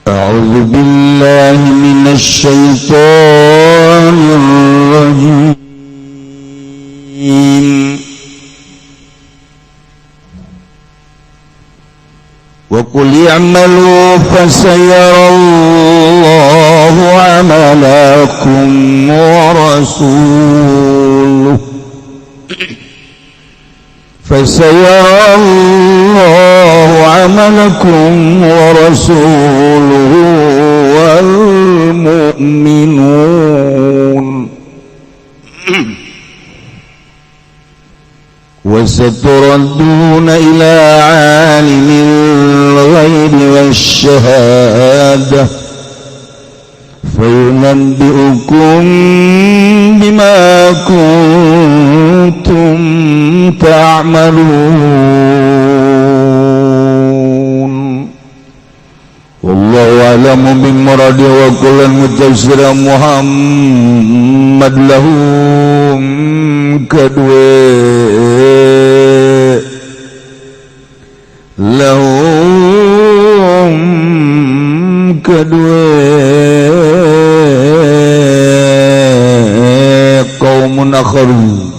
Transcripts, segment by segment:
أعوذ بالله من الشيطان الرجيم. وقل اعملوا فسيرى الله عملكم ورسوله، فسيرى الله عملكم ورسوله والمؤمنون، وستردون إلى عالم الغيب والشهادة فينبئكم بما كنتم تعملون. والله أعلم بمراده. وكل متفسير محمد لهم kedue لهم kedue قوم آخرون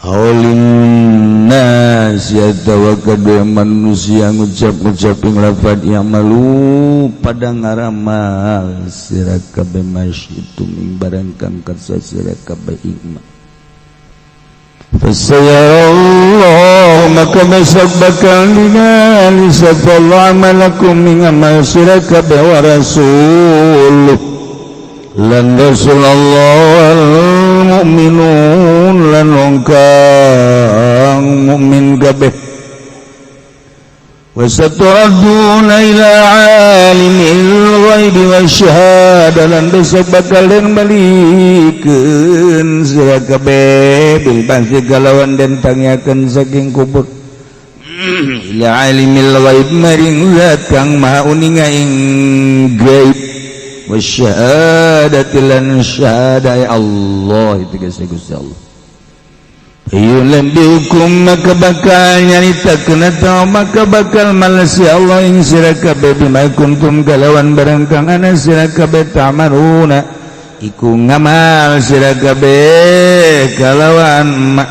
حول الناس atawa kedue manusia ngucap-ngucap ing lafad اعملوا pada ngaramal sira kabeh ما شئتم ing barang kang kersa sira kabeh ing ma. فسيرى الله maka besok bakal ningali sapa Allah عملكم ing amal sira kabeh ورسوله lan Rasul Allah والمؤمنون lan wong kang mukmin kabeh. وستردون إلى عالم الغيب والشهادة lan besok bakal den balikeun sira kabeh بالبعث kalawan den tangiakeun saking kubur إلى عالم الغيب maring zat kang maha uninga ing gaib والشهادة lan syahadah ya Allah itu Gusti Allah. فينبئكم maka bakal nyaritakeun atawa maka bakal males ya Allah ing sira kabeh بما كنتم kalawan barang kang ana sira kabeh تعملون iku ngamal sira kabeh kalawan ma.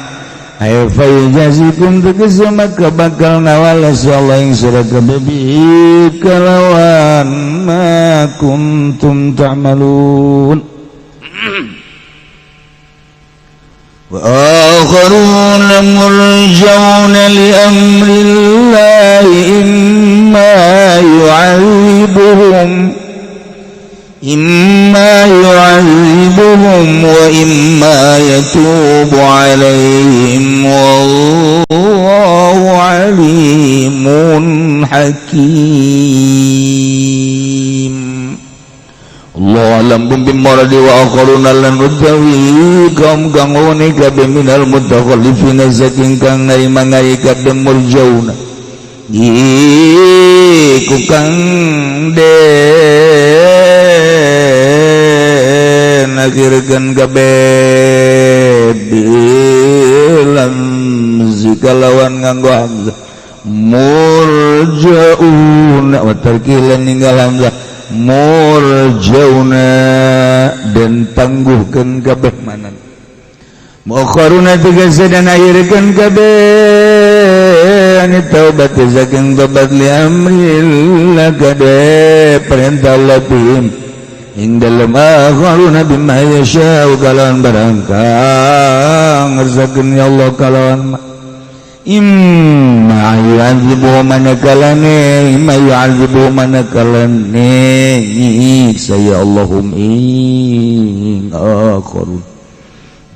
Ayo فيجازيكم tegese maka bakal ngawales ya Allah ing sira kabeh به kalawan ما كنتم تعملون. وآخرون مرجون لأمر الله إما يعذبهم وإما يتوب عليهم، والله عليم حكيم. الله أعلم بمراده. وآخرون lan utawi kaum kang ngene kabeh من المتخلفين saking kang narima ngari kabeh مرجون iku kang den akhirkeun kabeh بالهمز kalawan nganggo hamzah مرجؤون وتركه lan ninggal hamzah مرجون dan tangguhkeun kabeh manan مؤخرون tegese dan akhirkeun kabeh عن التوبة saking tobat لأمر الله kade perintah Allah بهم ing dalem آخرون بما يشاء kalawan barang kang ngersakeun ya Allah kalawan ma. إما يعذبهم manakalane إما يعذبهم manakalane saya Allah هم ing آخرون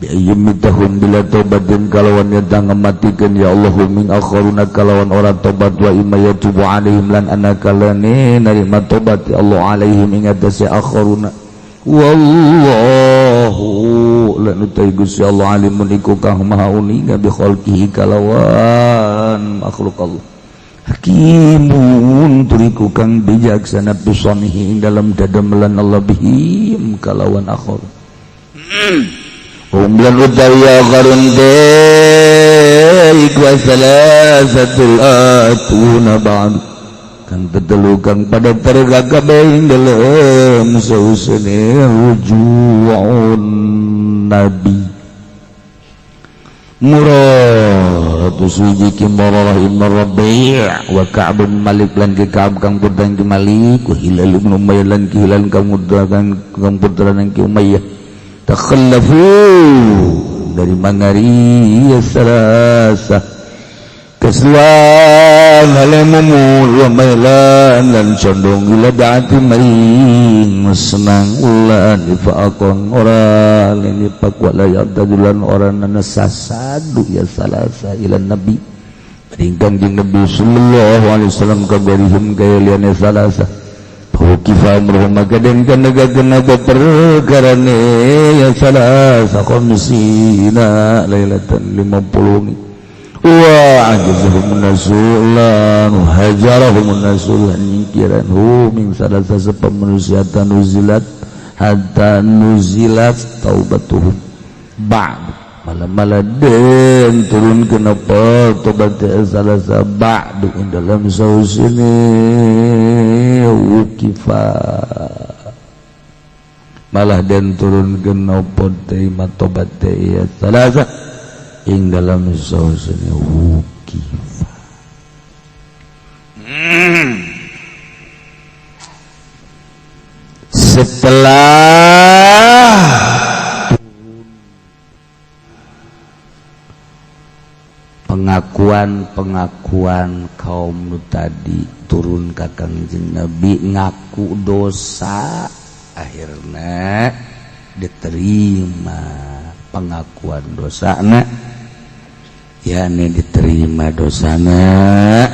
بأن يميتهم بلا توبة kalawan nyata ngematikeun ya Allah هم ing آخرون kalawan ora tobat وإما يتوب عليهم lan anakalane narima tobat ya Allah عليهم ing atase آخرون. والله lan utai Gusti Allah عليم iku kang maha uninga بخلقه kalawan makhluk Allah حكيم tur iku kang bijaksana في صنعه ing dalam dadamelan Allah بهم kalawan akhir هم lan utawi آخرون teh iku الثلاثة الآتون بعد. Kang tetelu kang pada terga kabeh ing dalem sausene rujuun nabi. Murad hiji ki Murarah ibn Rabi' wa Ka'b bin Malik lan ki Ka'b kang putra ki Malik, wa Hilal ibn Umayyah lan ki Hilal kang putra ki Umayyah, takhallafu dari mangari ya salasa kaslan halemumul wa mailan lan condong ila da'ati maring senang ulan ifaqon ora nifaq wala ya'tadulan ora sasadu ya salasa ila nabi maring Kanjeng Nabi sallallahu alaihi wasallam kabarihim kaya liyane salasa. Hukifa amruhum, maka den kanegakeun apa perkarane ya salasa khamsina lailatan 50 wa ajazahum nasulan hajarahum nasulan nyingkiran hu min salasa sapa manusia tanuzilat hatta nuzilat taubatuhum ba'd malam-malam den turun kenapa tobat salasa ba'du ing dalam sausine wukifa, malah den turun kenapa terima tobat ya salasa ing dalam sausine wukifa. Setelah pengakuan-pengakuan kaum nu tadi turun ka Kangjeng Nabi ngaku dosa, akhirnya diterima pengakuan dosa yakni diterima dosana,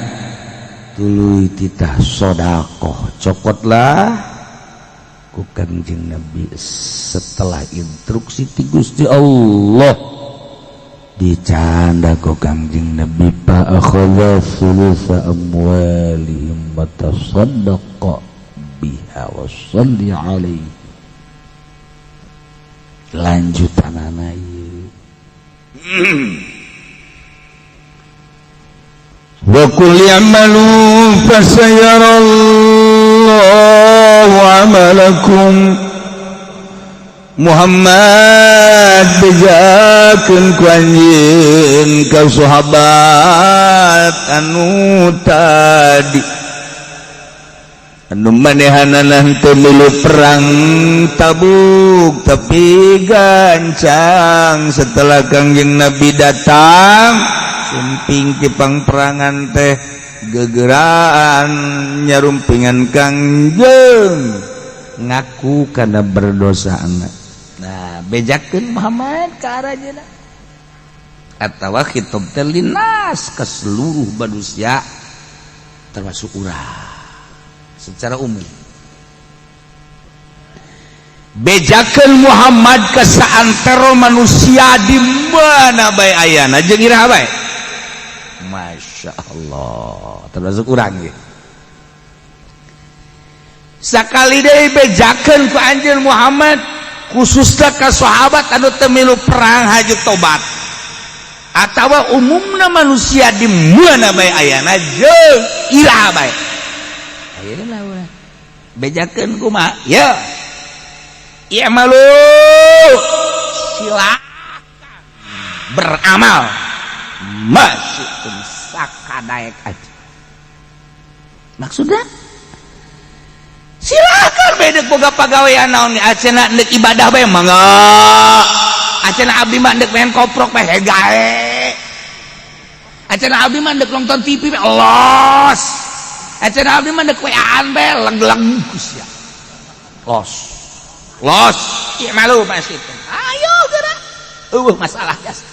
tuluy titah sodakoh cokotlah ku Kangjeng Nabi. Setelah instruksi ti Gusti Allah dicanda ku Kangjeng Nabi, fa akhadha thulutha amwalihim wa tasaddaqa biha wa shalli alaihi. Lanjutanana ieu. Wa qul i'malu fasayarallahu 'amalakum. Muhammad, bejakeun ku anjeun ka sahabat anu tadi anu manehanana teu milu perang Tabuk tapi gancang setelah Kangjeng Nabi datang sumping ti pangperangan teh gegeraan nyarumpingan Kangjeng ngaku karena berdosa. Nah, bejakeun Muhammad ka aranjeunna atawa khitab teh linnas ke seluruh manusia termasuk urang secara umum. Bejakeun Muhammad ke saantero manusia di mana bae ayana jeung iraha bae. Masya Allah, termasuk urang ge. Sakali deui bejakeun ku anjeun Muhammad khususnya ka sahabat anu teu milu perang haju tobat atawa umumna manusia di mana bae ayana jeung iraha bae ayeuna urang bejakeun kumaha ya? I'malu, silakan beramal, masih sakadaek aja. Maksudnya silakan bedek boga pagawean naon, acena ndek ibadah bae mangga, acena abdi mah ndek main koprok bae hegae, acena abdi mah ndek nonton TV bae los, acena abdi mah ndek WA-an bae leg-leg sia los los. I'malu masih, ayo gerak, eueuh masalah jasa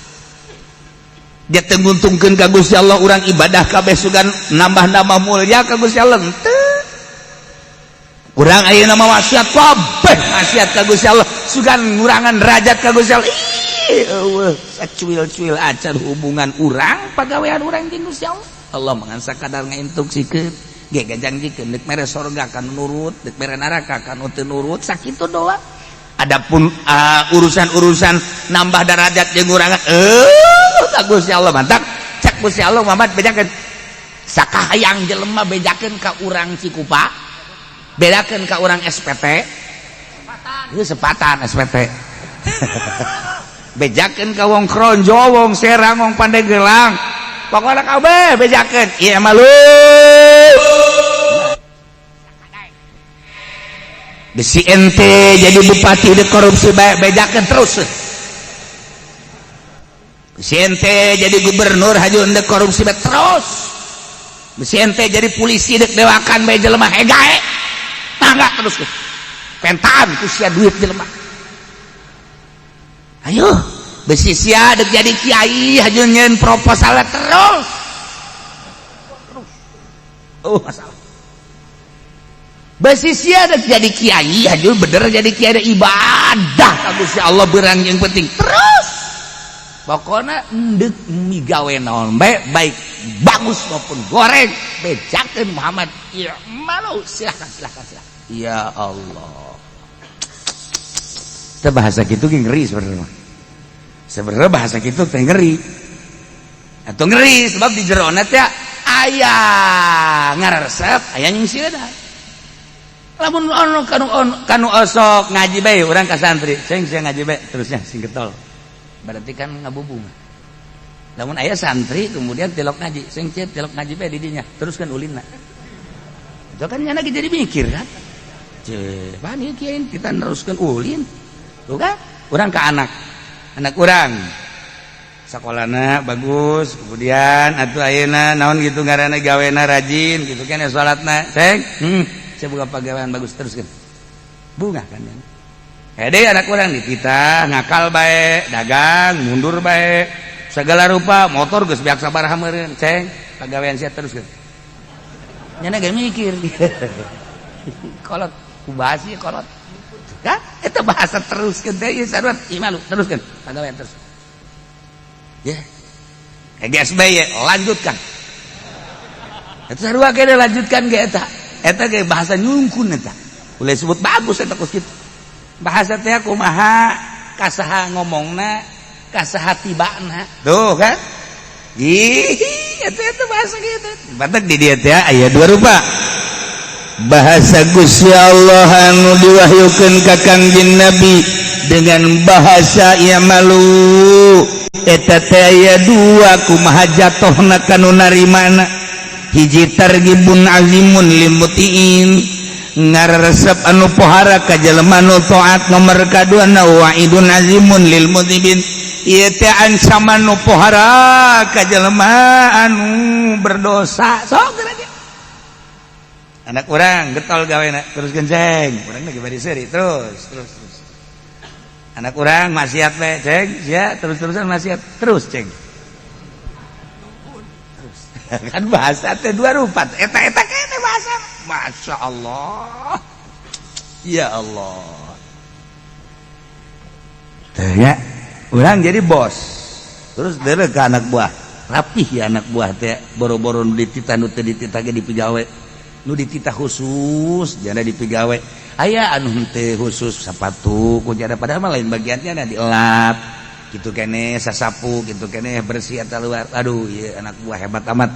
dia teu nguntungkeun ka Gusti Allah. Urang ibadah kabeh sugan nambah-nambah mulia ka Gusti Allah henteu. Urang ayeuna mah maksiat kabeh, maksiat ka Gusti Allah sugan ngurangan derajat ka Gusti Allah. Ih, eueuh sacuil-cuil acan hubungan urang, pagawean urang jeung Gusti Allah. Allah mah ngan sakadar ngainstruksikeun ge, gajanjikeun deuk mere sorga kan nurut, deuk mere neraka kan teu nurut, sakitu doang. Adapun urusan-urusan nambah derajat jeung ngurangan, ka Gusti Allah. Mantap cek Gusti Allah Muhammad bejakeun. Sakahayang jelema bejakeun ka urang Cikupa, bedakeun ka urang SPT. Itu sepatan SPT. Bejakeun ka wong Kronjo, wong Serang, wong Pandeglang. Pokoknya kabeh bejakeun. Iya malu. Besi ente jadi bupati de korupsi bae, bejakeun terus. Besi ente jadi gubernur haju ende korupsi bae terus. Besi ente jadi polisi dek dewakan bae jelema hegae. Tangga terus. Pentaan ku sia duit jelema. Ayo, besi sia dek jadi kiai haju nyeun proposal terus. Terus. Oh, masalah. Besi sia dek jadi kiai haju bener jadi kiai ada ibadah ka Gusti Allah berang yang penting terus. Pokoknya endek migawe naon bae, baik bagus maupun goreng, bejakeun Muhammad ya malu, silahkan silahkan silahkan. Ya Allah. Kita bahasa gitu ngeri sebenarnya. Sebenarnya bahasa gitu teh ngeri. Atau ngeri sebab di jerona teh aya ngaresep, aya nyingsieunan. Lamun ono kanu kanu osok ngaji bae urang ka santri, ceng sia ngaji bae terusnya sing getol. Berarti kan ngabubung. Lamun aya santri kemudian tilok ngaji, sing tilok ngaji bae di dinya, teruskan ulinna. Itu kan nyana jadi mikir kan. Cek, pan ieu kiai kita neruskeun ulin. Tuh kan? Urang ke anak. Anak urang sekolahna bagus, kemudian atuh ayeuna naon gitu ngaranna gawena rajin gitu kan ya salatna. Ceng, saya buka pagawean bagus teruskeun. Bunga kan ya. Hede anak urang dititah ngakal bae, dagang mundur bae, segala rupa motor geus beak sabaraha meureun, ceng, pagawean sia teruskeun. Nyana ge mikir. Kolot, kubahas ieu kolot. Kan eta bahasa teruskeun teh ieu sarua ieu malu teruskeun pagawean terus. Ya. GSB lanjutkan. Eta sarua kene lanjutkan ge eta. Eta ge bahasa nyungkun eta. Boleh sebut bagus eta kos kitu. Bahasa teh kumaha kasaha ngomongna, kasaha tibana. Tuh kan? Ih, eta eta bahasa kitu. Batak di dieu teh aya dua rupa. Bahasa Gusti Allah anu diwahyukeun ka Kangjeng Nabi dengan bahasa ya malu eta teh aya dua, kumaha jatohna kanu narimana. Hiji, targibun azimun lil mutiin, ngaresep anu pohara ka jelema nu taat. Nomor kadua, waidun azimun lil mudibin, ieu teh ancaman nu pohara ka jelema anu berdosa. Sok geura anak urang getol gawena, terus genceng, urang lagi bari seuri terus terus terus. Anak urang maksiat we, ceng sia terus-terusan maksiat terus, ceng, terus. Kan bahasa teh dua rupa eta eta kene bahasa. Masya Allah, ya Allah. Teh ya urang jadi bos terus dere ke anak buah rapih ya, anak buah teh boro-boro nu dititah, nu teu dititah ge dipigawe, nu dititah khusus jana dipigawe, aya anu henteu khusus sepatu ku jana, padahal mah lain bagiannya na dielap gitu kene, sasapu gitu kene, bersih atau luar. Aduh ieu anak buah hebat amat.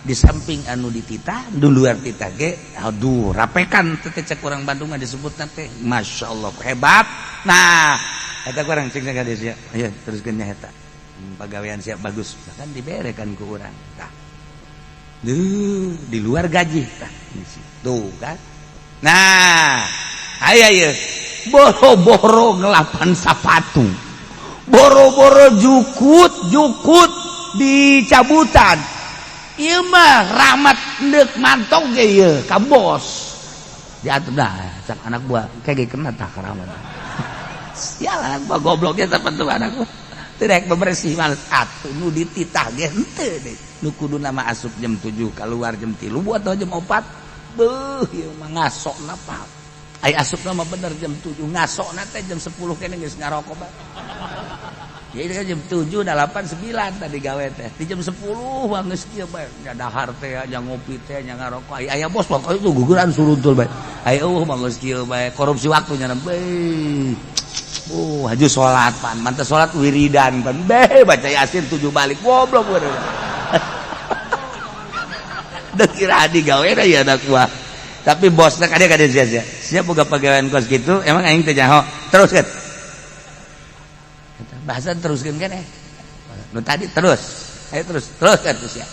Di samping anu dititah, di luar titah ge aduh rapekan teh, cek urang Bandung mah disebutna teh Masya Allah hebat. Nah, eta kurang cek ka sia, ayo teruskeun nya eta pagawean siap bagus, bahkan diberekan ku urang tah. Duh, di luar gaji tah tuh kan. Nah, aya ieu boro-boro ngelapan sapatu, boro-boro jukut jukut dicabutan, ieu mah rahmat ndek mantog ge ieu ka bos diatur dah. Cak anak buah kayak kena tah rahmat. Sial, anak buah gobloknya tertentu, anak buah tidak bebersih males atuh, nu dititah ge henteu deh. Nu kudu nama asup jam 7 keluar jam 3 buat jam 4, beuh ieu mah ngasokna pa. Ai asupna mah bener jam 7, ngasokna teh jam 10 kene geus ngarokok bae. Jadi kan jam 7, 8, 9 tadi gawe teh. Di jam 10 mah geus kieu bae. Nya dahar teh, nya ngopi teh, nya ngarokok. Ai aya bos mah itu guguran suruntul bae. Ai eueuh mah geus kieu bae, korupsi waktu nya bae. Oh, haju salat pan, mantap salat wiridan pan. Beh, baca Yasin 7 balik. Goblok bener. Da kira digawe ya anak buah. Tapi bosna kade kade sia sia. Siap boga pagawean kos kitu, emang aing teh nyaho. Teruskeun. Bahasa teruskeun kan eh. Nu tadi terus. Ayo terus, terus kan terus ya.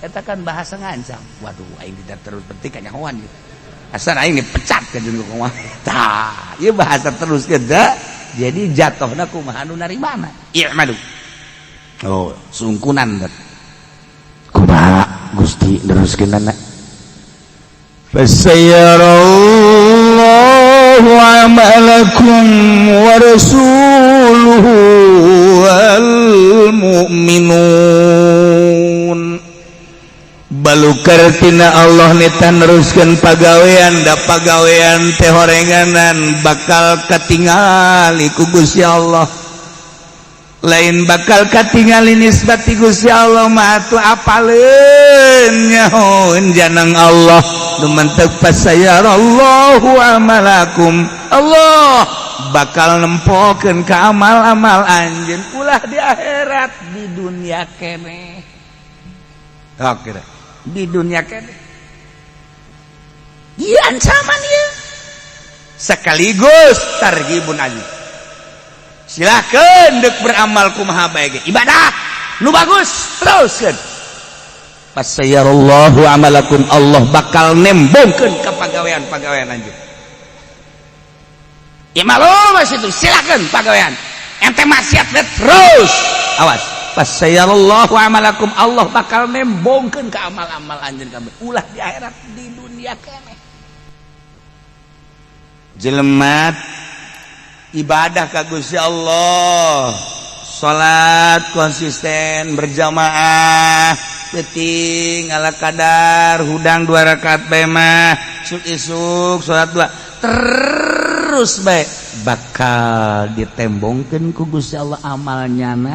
Eta kan bahasa ngancam. Waduh, aing tidak terus penting kanyahoan gitu. Asal aing dipecat ke jeung kumaha. Tah, ieu bahasa teruskeun da. Jadi jatuhna kumaha nu narimana. I'malu. Oh, sungkunan dat. Kumaha Gusti neruskeunana? Fasayarallahu amalakum wa rasuluhu wal mu'minun. Balukar tina Allah nita neruskeun pagawean, da pagawean teh horenganan bakal katingali ku Gusti Allah. Lain bakal katingali nisbat ti Gusti Allah mah atuh apaleun nyahoeun janang Allah nu mentek. Fasayarallahu amalakum, Allah bakal nempokeun ka amal-amal anjeun, ulah di akhirat, di dunia keneh. Oke, di dunia keneh ieu ancaman ieu sekaligus targhibun aja. Silakan dek beramal kumaha bae ge, ibadah nu bagus teruskeun. Fasayarallahu amalakum, Allah bakal nembongkeun ka pagawean-pagawean anjeun. Ya malu masih itu, silakan pagawean ente maksiat terus, awas. Fasayarallahu amalakum, Allah bakal nembongkeun ka amal-amal anjeun kabeh, ulah di akhirat, di dunia keneh. Jelema ibadah ka Gusti Allah, salat konsisten berjamaah, penting ala kadar hudang dua rakaat bae mah, isuk isuk salat dua terus bae, bakal ditembongkeun ku Gusti Allah amalnya. Na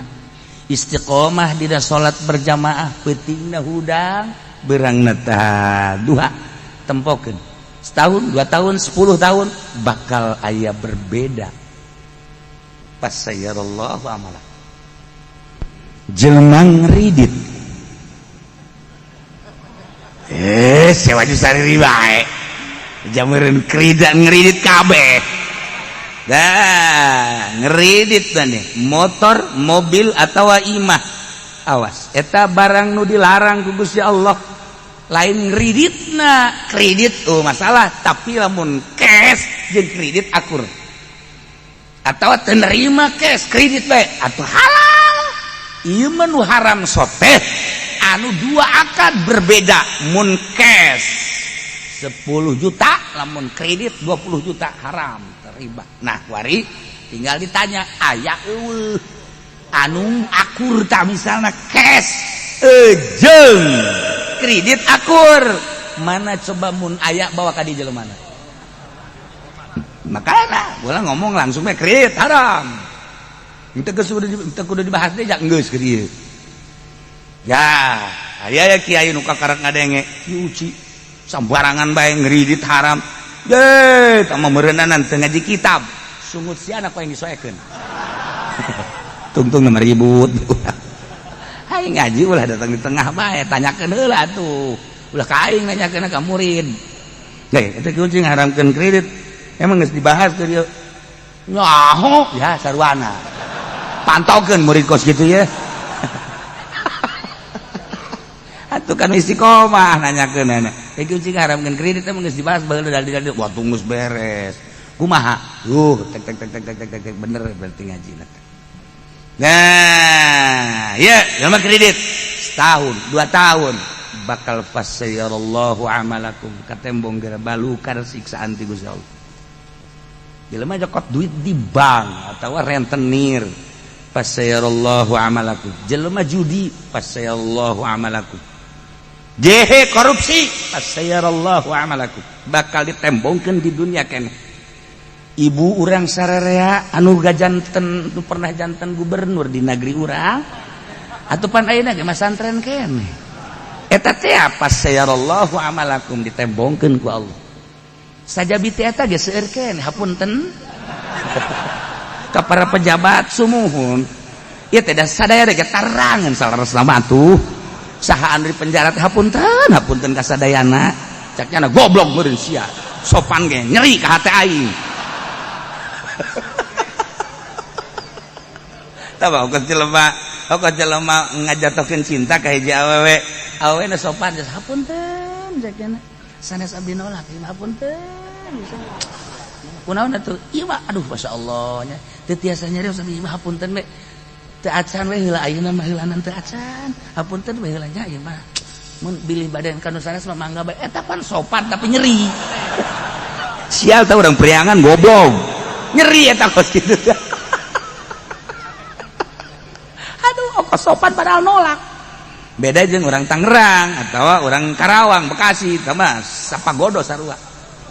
istiqomah dina salat berjamaah, peutingna hudang, beurangna tah duha, tempokeun setahun, 2 tahun, 10 tahun, bakal aya berbeda. Fasayarallahu amala. Jelema ngridit. Eh, sewa sari bae jamureun kredit, ngridit kabeh. Dah ngridit nih motor, mobil atau imah, awas, eta barang nu dilarang ku Gusti Allah. Lain kreditna, kredit oh masalah, tapi lamun cash jeung kredit akur atau terima cash, kredit bae atau halal. Ieu mah nu haram soteh anu dua akad berbeda. Mun cash 10 juta, lamun kredit 20 juta, haram, terriba. Nah, wari tinggal ditanya aya eueuh anu akur tak? Misalnya cash jeung kredit akur mana? Coba mun aya, bawa ka di jelema mana. Makanya bola ngomong langsung kredit haram itu geus udah kudu dibahas deh, geus kieu ya. Aya ya kiai nu kakarak ngadenge, "Uci sambarangan bae, ngridit haram." Ye, tama meureunanan teu ngaji kitab. Sungut si anak yang disoekeun. Tungtung nama ribut. Hai ngaji ulah datang di tengah bae, tanyakeun heula tuh. Ulah ka aing, nanyakeun ka murid. Hei, eta kunci ngaramkeun kredit. Emang geus dibahas ke dia? Nyaho, ya sarwana. Pantaukeun murid kos gitu ya. Atuh kan istiqomah nanyakeun nana. Eh, kunci ngaramkeun kredit emang geus dibahas baheula dari wah tunggus beres. Kumaha? Tek tek tek tek tek tek tek, bener berarti ngaji. Nah, ya, nama kredit setahun, 2 tahun bakal fasayarallahu amalakum, katembong gara balukar siksaan ti Gusti Allah. Jelema jokot duit di bank atau rentenir, fasayarallahu amalakum. Jelema judi, fasayarallahu amalakum. Jehe korupsi, fasayarallahu amalakum. Bakal ditembongkeun di dunia keneh. Ibu urang sararea anu gajanten, nu pernah janten gubernur di negeri urang atau pan ayeuna ge masantren keneh, eta teh fasayarallahu amalakum, ditembongkeun ku Allah. Sajabi teh eta ge seueur keneh, hapunten ka para pejabat, sumuhun ieu teh da sadaya ge tarangan salaras mah tuh. Saha anu di penjara teh hapunten, hapunten ka sadayana. Caknya goblok meureun sia. Sopan ge nyeri ka hate aing. Tah kok jelema, kok jelema ngajatokeun cinta ka hiji awewe. Awewe na sopan geus hapunten caknya. Sanes abdi nolak, hapunten. Kunaon atuh? Ieu mah aduh masyaallah nya. Teu tiasa nyarios abdi mah hapunten we. Teu acan we heula ayeuna mah heulanan teu acan. Hapunten we heula nya ieu mah. Mun bilih badan ka nu sanes mah mangga bae. Eta pan sopan tapi nyeri. Sial tah urang priangan goblok. Nyeri eta kos kitu. Aduh, kok sopan padahal nolak. Beda jeung orang Tangerang atau orang Karawang, Bekasi, tah mah sapagodo sarua.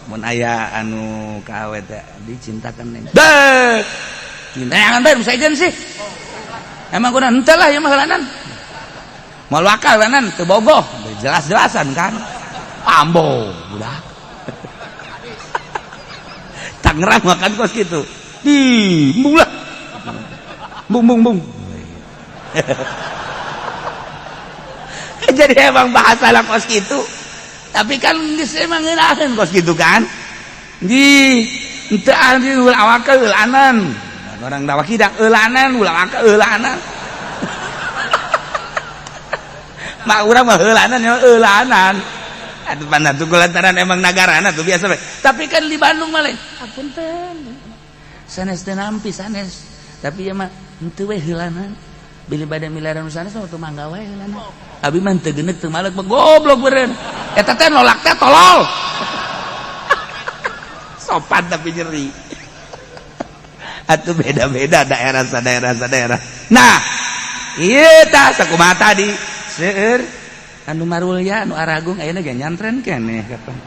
Mun aya anu ka awe teh dicintakan neng. Deh. Cinta yang bae bisa sih. Emang kudu henteu lah ieu mah heulanan. Moal wakal heulanan teu bogoh, jelas-jelasan kan. Ambo budak. Tangerang makan kos kitu. Di embung lah. Bung bung bung. Jadi emang bahasa lah kos gitu, tapi kan geus emang ngeunaheun kos gitu kan. Di henteu anjing ulah awak eulanan. Orang dawa kidang eulanan, ulah awak eulanan. Mak urang mah eulanan ya eulanan. Atuh pandan tuh lantaran emang nagarana tuh biasa we. Tapi kan di Bandung mah lain. Hapunten. Sanes teu nampi sanes. Tapi ya mah henteu we heulanan. Bilih bade miliaran sanes mah teu mangga wae heulanan. Abi mah teu genek teu malek mah goblok beureun. Eta teh nolak teh tolol. Sopan tapi nyeri. Atuh beda-beda daerah sadaerah sadaerah. Nah, ieu tah sakumaha tadi seueur anu marulya anu aragung ayeuna ge nyantren keneh kapan.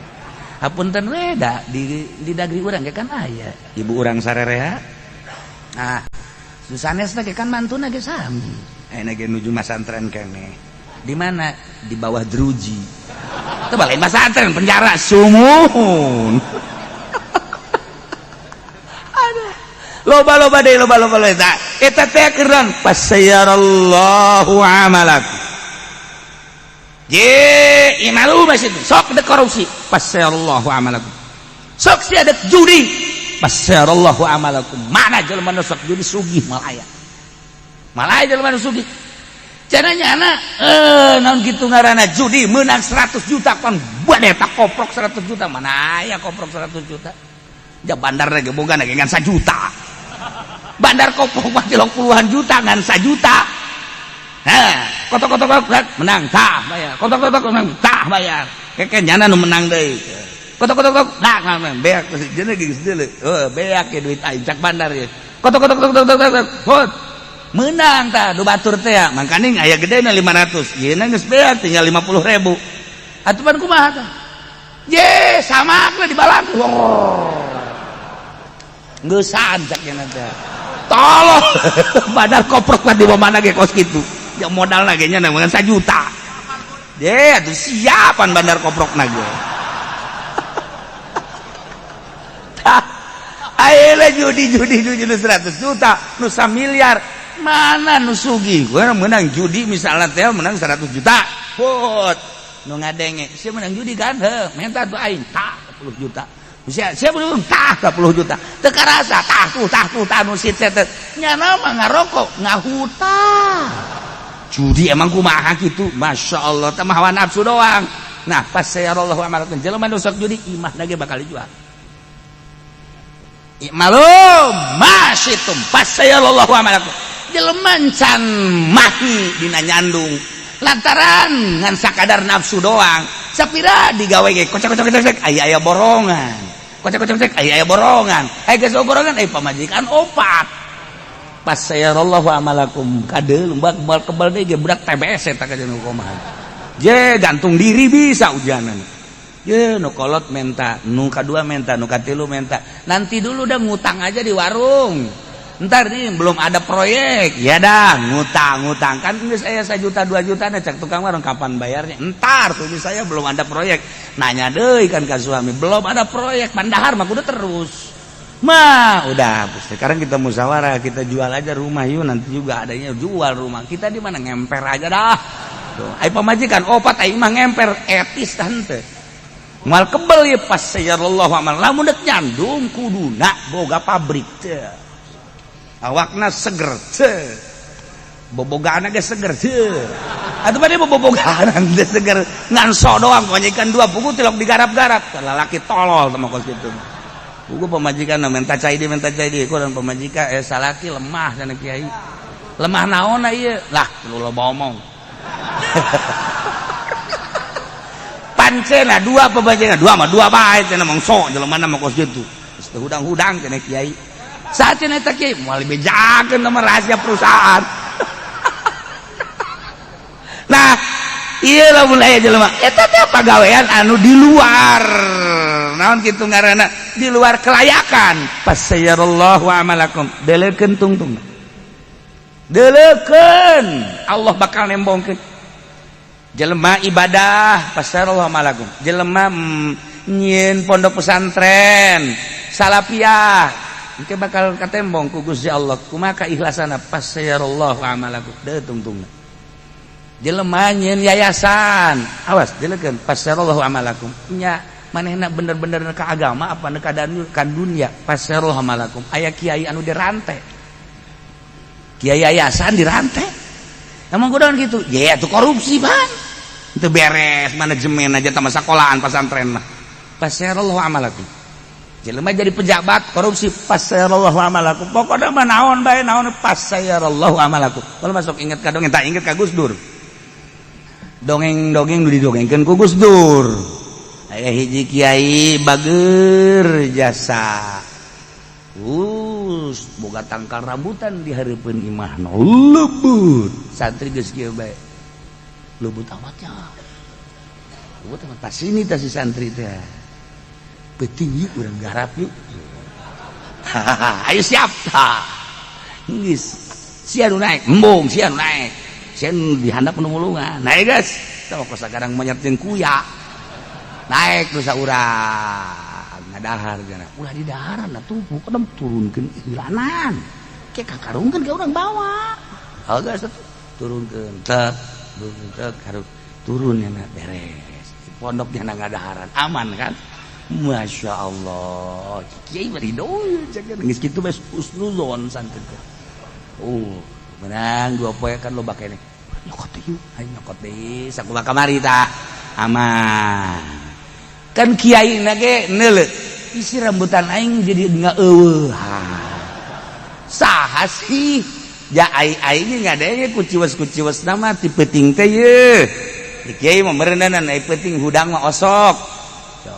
Hapunten we da di dagri urang ge kan aya ibu urang sarerea. Nah, sanes teh kan mantuna ge sami. Ayeuna ge nuju masantren keneh. Di mana? Di bawah druji. Teu balain masantren penjara sumuhun. Aduh. Loba-loba deui loba-loba eta. Eta teh keureun fasayarallahu amalakum. Je imalu masih sok dek korupsi fasayarallahu amalakum. Sok sia dek judi fasayarallahu amalakum. Mana jelema nu sok judi sugih malaya. Malaya jelema nu sugih. Caranya anak naon kitu ngaranna judi menang 100 juta kan buat eta koprok 100 juta mana aya koprok 100 juta. Ja bandar lagi boga lagi ngan 1 juta. Bandar koprok mah 30-an juta ngan 1 juta. Nah, kotok-kotok menang tah bayar. Kotok-kotok menang tah bayar. Keke nyana nu menang deui. Kotok-kotok nah beak jeung geus deuleu. Heuh beak ye duit aing cak bandar ye. Kotok-kotok tok tok tok tok. Menang tah du batur teh ya. Mangkaning aya gedena 500. Yeuna geus beak tinggal 50.000. Atuh pan kumaha tah? Ye, sama lah dibalang. Oh. Geusan cak nya teh. Tolong. Bandar koprok lah di mana ge kos kitu. Ya modal lagi nya ngan 1 juta. Ye, atuh siapan bandar koprok na ge. Tah, ayeuna judi-judi nu 100 juta, nu miliar. Mana nu sugih? Gua menang judi misalnya teh menang 100 juta. Put. Nu ngadenge, sia menang judi kan? Heuh, minta tuh aing tah 10 juta. Sia sia belum tah 10 juta. Teu karasa tah tuh tah nu sit set. Nyana mah ngarokok, ngahutang. Judi emang kumaha kitu? Masya Allah, teh mah hawa nafsu doang. Nah, pas sayarallahu amalakum jelema nu sok judi imahna ge bakal dijual. I'malu masyitum fasayarallahu amalakum. Jelema can mahi dina nyandung lantaran ngan sakadar nafsu doang. Sapira digawe ge kocak-kocak aya aya borongan. Kocak-kocak aya aya borongan. Aya geus borongan aya pamajikan opat. Fasayarallahu amalakum kadeul bak bal kebal deui ge budak TBS eta ka jeung kumaha. Je gantung diri bisa ujanan. Ye nu kolot menta, nu kadua menta, nu katilu menta. Nanti dulu dah ngutang aja di warung. Ntar nih belum ada proyek. Ya dah ngutang-ngutang kan geus aya 1 juta 2 juta nah cek tukang warung kapan bayarnya? Entar tuh saya belum ada proyek. Nanya deui kan ka suami, belum ada proyek, pandahar mah kudu terus. Mah udah sekarang kita musyawarah, kita jual aja rumah yuk, nanti juga adanya jual rumah. Kita di mana ngemper aja dah. Ai pamajikan opat, aing mah ngemper, etis tah henteu. Moal kebel ieu pas sayarallahu amal. Lamun deuk nyandung kuduna boga pabrik teh. Awakna seger teh. Bobogaan ge seger teh. Atuh bade bobogaan teh seger, ngan so doang pamajikan dua pugu tilok digarap-garap. Lalaki tolol teh mah kos kitu. Pugu pamajikan minta cai di, minta cai di, kurang pamajikan salaki lemah cenah kiai. Lemah naonna ieu? Lah, lu loba omong. Pancena dua pamajikan, dua mah dua bae cenah mangso jelema mah kos kitu. Geus teu hudang-hudang cenah kiai. Saha cenah eta kiai? Moal dibejakeun mah rahasia perusahaan. Nah, ieu lamun aya jelema eta teh pagawean anu di luar. Naon kitu ngaranna? Di luar kelayakan. Fasayarallahu amalakum. Delekeun tungtung. Delekeun. Allah bakal nembongkeun. Jelema ibadah fasayarallahu amalakum. Jelema nyieun pondok pesantren salapiah engke bakal katembong ku Gusti Allah. Kumaha kaikhlasanna? Fasayarallahu amalakum. Deui tungtungna. Jelema nyieun yayasan, awas delekeun fasayarallahu amalakum. Nya manehna bener-bener ka agama apa ka dunia? Fasayarallahu amalakum. Aya kiai anu dirante, kiai yayasan dirante. Emang kudaon gitu? Ya itu korupsi ban. Itu beres manajemen aja sama sekolahan pesantren mah. Fasayarallahu amalakum. Jelema jadi pejabat korupsi, fasayarallahu amalakum. Pokoknya mah naon bae naon, fasayarallahu amalakum. Kalau masuk inget ka dongeng, tak inget ka Gus Dur. Dongeng-dongeng nu didongengkeun ku Gus Dur. Aya hiji kiai bager jasa. Us, boga tangkal rambutan di hareupeun imahna. Lebut. Santri geus kieu bae. Lebut amatnya. Lebut amat pas ini tah si santri teh. Penting yuk urang garap yuk. Ayo siap tah. Geus. Sia nu naik, embung sia nu naik. Sia nu dihandap nu mulungan. Naik geus. Tah kos sakarang monyet jeung kuya. Naik nu saurang ngadahar cenah. Ulah di daharan atuh pokona turunkeun iulanan. Ke kakarungkeun ke urang bawa. Oh geus turunkeun tek, turun tek, karung turun nya beres. Pondoknya ngadaharan aman kan? Masya Allah, kiai bari doy, geus kitu bae husnuzon santri teh. Oh, menang dua poe kan loba keneh. Nyokot yuk, ayo nyokot deui, sakumaha kamari tah. Aman. Kan kiai na ge neuleuh, isi rambutan aing jadi ngaeuweuh. Saha sih? Ja ai aing ngadenge kuciwes-kuciwes nama ti peuting teh ye. Kiai mah meureunan ai peuting hudang mah osok.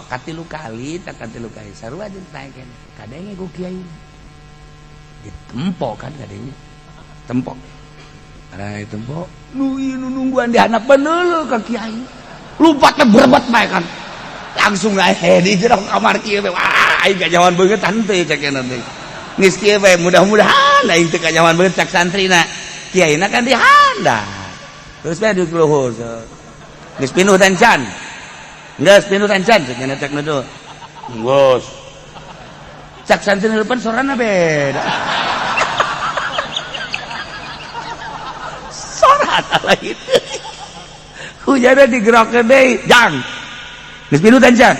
Katilu kali tak katilu kali sarua jeung naik keneh. Kadenge ku kiai. Ditempo kan kadenge. Tempo. Ada tempo. Nu ieu nu nungguan di handap beneuleuh ka kiai. Lompatna berebet bae kan. Langsung ae di jero kamar kieu bae. Wah, aing kanyawan beungeut henteu cek teh. Geus kieu bae mudah-mudahan aing teu kanyawan beungeut cak santrina. Kiaina kan di handap. Terus bae di luhur. Geus pinuh dan can. Geus pinuh dan can cek cek nu. Geus. Cak santri depan sorana beda. Sorana lain. Hujana digerokeun deui, jang. Geus pinuh dan can.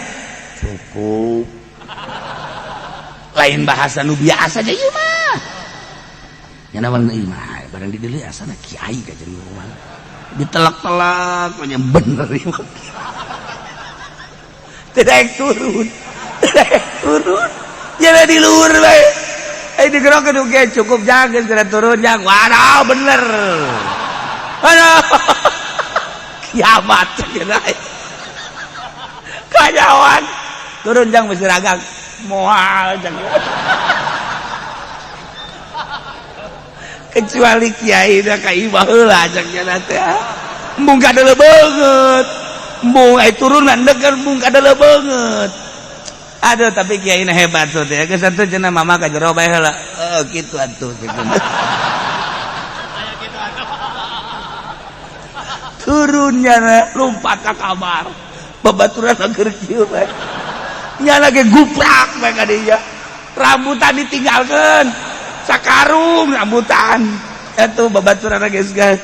Cukup. Lain bahasa nu biasa aja ieu mah. Nya mah ieu mah barang di deuleu asana kiai ka jeung mah. Ditelak-telak nya bener ieu mah. Tidak turun. Tidak turun. Nya di luhur bae. Eh digerokeun oge cukup jang geus turun jang. Waduh bener. Aduh. Kiamat cenah. Kanyawan. Turun jang mesti ragang. Moal jang. Kecuali kiai da ka imah heula jang nya teh. Embung kadeuleu beungeut. Embung ai turunan deukeur embung kadeuleu beungeut. Aduh tapi kiai na hebat tuh teh. Geus atuh cenah mama ka jero bae heula. Heuh kitu atuh Turunnya lompat ka kamar. Babaturan keur kieu bae. Nya lagi guprak bae ka dinya. Rambutan ditinggalkeun. Sakarung rambutan. Atuh babaturan geus geus.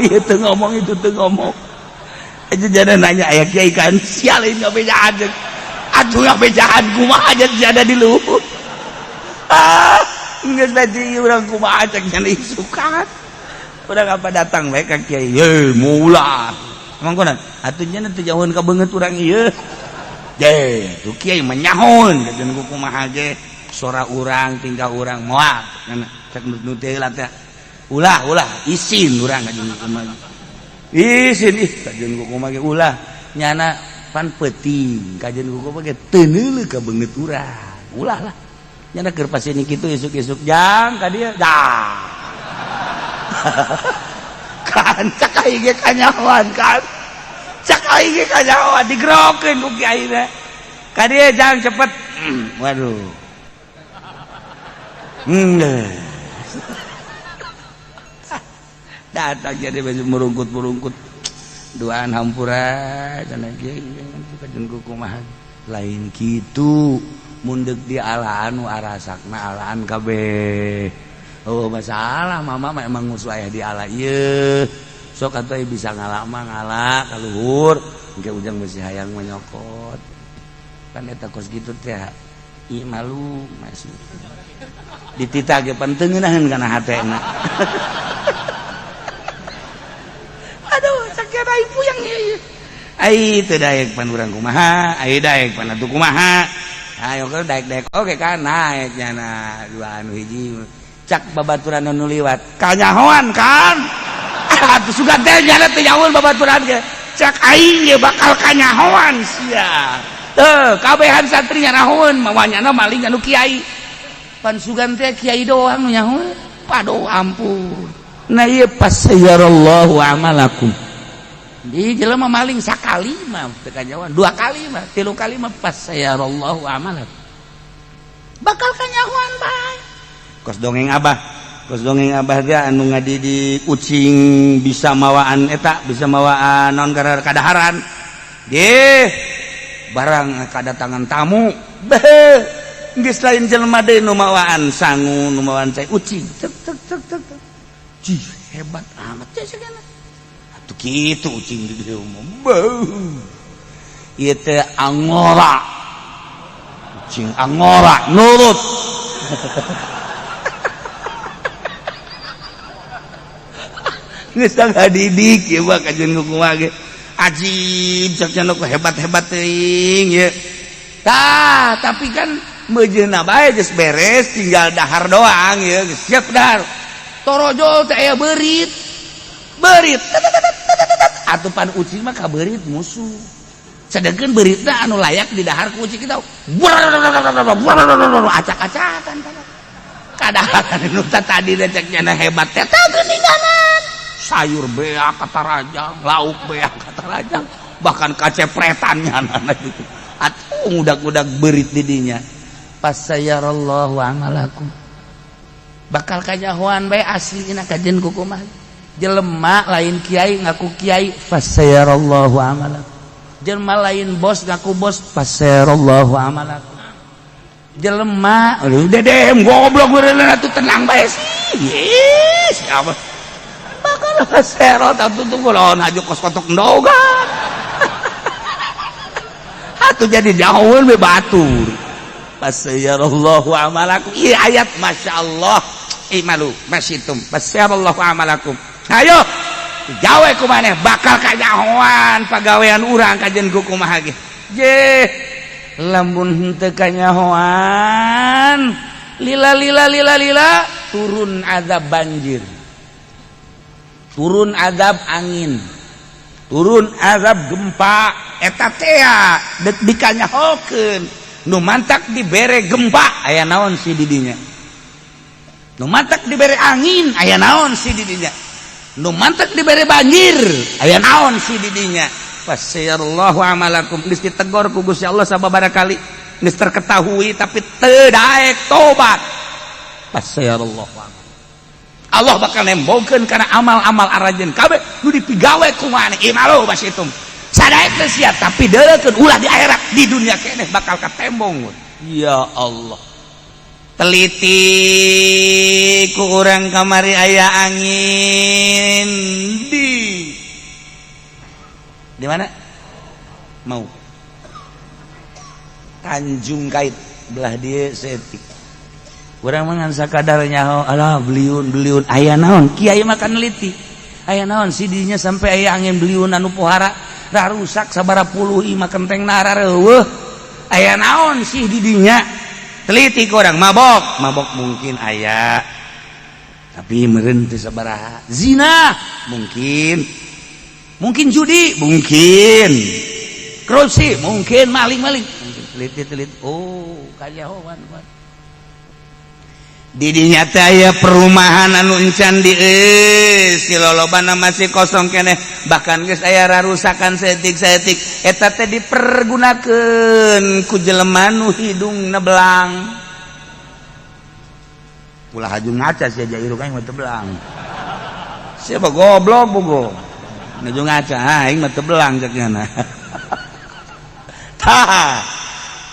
Ieu teu ngomong itu teu ngomong. Aja jada nanya aya kiai kan sial ini ngabejaan. Atuh ngabejaan kumaha aja jada di luhur. Ah, geus berarti urang kumaha cek nya isukan. Urang apa datang bae ka kiai. Ye, mula. Emang kunaon? Atuh nya teu jauheun ka beungeut urang ieu. Ye, tuh kiai mah nyahoeun kajeun kumaha ge. Sora urang tingkah urang moal. Cek nu teh lah teh. Ulah, ulah isin urang kajeun kumaha. Isin ih kajeun kumaha ge ulah. Nyana pan peuting kajeun kumaha ge teu neuleuh ka beungeut urang. Ulah lah. Nyana keur pas ini kitu isuk-isuk jang ka dieu. Dah. Kan cak aing ge kanyahoan kan. Cak aing ge kanyahoan digerokeun ku kiai teh. Ka dieu jang cepet. Waduh. Datang jadi baju merungkut-merungkut. Duaan hampura cenah kiai kajeun kumaha. Lain kitu mun deuk di alaan nu arasakna alaan kabeh. Oh masalah mama mah emang musuh aya di ala ieu. Sok atuh bisa ngala mah ngala ka luhur, engke ujang besi hayang menyokot. Kan eta kos kitu teh ih malu masih. Dititah ge pan teu ngeunaheun kana hatena. Aduh sakieu ai puyeng ieu. Ai teu daek pan urang kumaha, ai daek pan atuh kumaha. Ayo ke daek-daek oge kan naek nyana dua anu hiji. Cak babaturan nu liwat kanyahoan kan. Atuh sugan teh nyana teu nyahoeun babaturan ge. Cak aing ge bakal kanyahoan sia. Teu kabehan santri nyanahoeun mawa nyana maling anu kiai. Pan sugan teh kiai doang nu nyahoeun. Paduh ampun. Nah ieu pasayarallahu amalakum. Di jelema maling sakali mah teu kanyahoan, dua kali mah, tilu kali mah pasayarallahu amalakum. Bakal kanyahoan bae. Kos dongeng abah, kos dongeng abah teh anu ngadidik ucing bisa mawaan eta, bisa mawaan naon kadaharan. Gih, barang kadatangan tamu, beuh, geus lain jelema deui nu mawaan sangu, nu mawaan cai ucing. Cek cek cek cek. Cih, hebat amat teh sagana. Atuh kitu ucing di dieu mah. Beuh. Ieu teh angora. Ucing angora nurut. Geus ngadidik ieu mah kajeun kumaha ge. Ajib cek cenah hebat-hebat teuing ieu. Tah, tapi kan meujeuna bae geus beres tinggal dahar doang ieu geus siap dahar. Torojol teh aya beurit. Beurit. Atuh pan ucing mah ka beurit musuh. Sedengkeun beuritna anu layak di dahar ku ucing kita. Acak-acakan kadaharan nu tadi cek cenah hebat teh geuninganan. Sayur beak kata rajang, lauk beak kata rajang, bahkan kacepretan nyana gitu. Atuh ngudak-ngudak beurit di dinya. Pasayarallahu amalakum. Bakal kanyahoan bae aslina kajeun kumaha. Jelema lain kiai ngaku kiai, fasayarallahu amalakum. Jelema lain bos ngaku bos, fasayarallahu amalakum. Jelema dedem goblok beureunan atuh tenang bae sih. Ih, siapa? Bakal serot atuh tuh lawan haju kos kotok ndogan. Atuh jadi jauheun we batur. Fasayarallahu amalakum. Ieu ayat masyaallah. Imalu masyitum. Fasayarallahu amalakum. Ayo gawe ku maneh bakal kanyahoan pagawean urang kajeun ku kumaha ge. Je lamun henteu kanyahoan lila lila lila lila turun azab banjir. Turun azab angin, turun azab gempa, eta tea deuk dikanyahokeun. Nu mantak dibere gempa aya naon si didinya. Nu mantak dibere angin aya naon si didinya. Nu mantak dibere banjir aya naon si didinya. Fasayarallahu amalakum. Geus ditegor ku Gusti Allah sababaraha kali, geus terketahui tapi teu daek tobat. Fasayarallahu amalakum. Allah bakal nembongkeun kana amal-amal aranjeun kabeh nu dipigawe ku maneh. Imalu basitum. Sadaek teh sia tapi deuleukeun ulah di akhirat, di dunia keneh bakal katembong. Ya Allah. Teliti ku urang kamari aya angin di mana? Mau Tanjung Kait belah dia setik. Urang mah ngan sakadar nyaho, alah, beliun beliun aya naon. Kiai makan neliti aya naon sidinya sampai aya angin beliun anu pohara rusak sabara puluh imah, kenteng narareuweuh. Aya naon sih didinya? Teliti orang. Mabok mabok mungkin aya, tapi meureun teu sabaraha. Zina mungkin, mungkin judi mungkin, korupsi mungkin, maling-maling mungkin. Teliti teliti, oh, kajahoan didinya teh aya perumahan anu encan di si lolobana masih kosong keneh, bahkan geus aya rarusakan saeutik-saeutik. Eta teh dipergunakeun ku jelema nu hidungna belang. Ulah haju ngaca sia, irung aing mah teu belang. Siapa goblok bogo nuju ngaca, aing mah teu belang cek nya. Tah,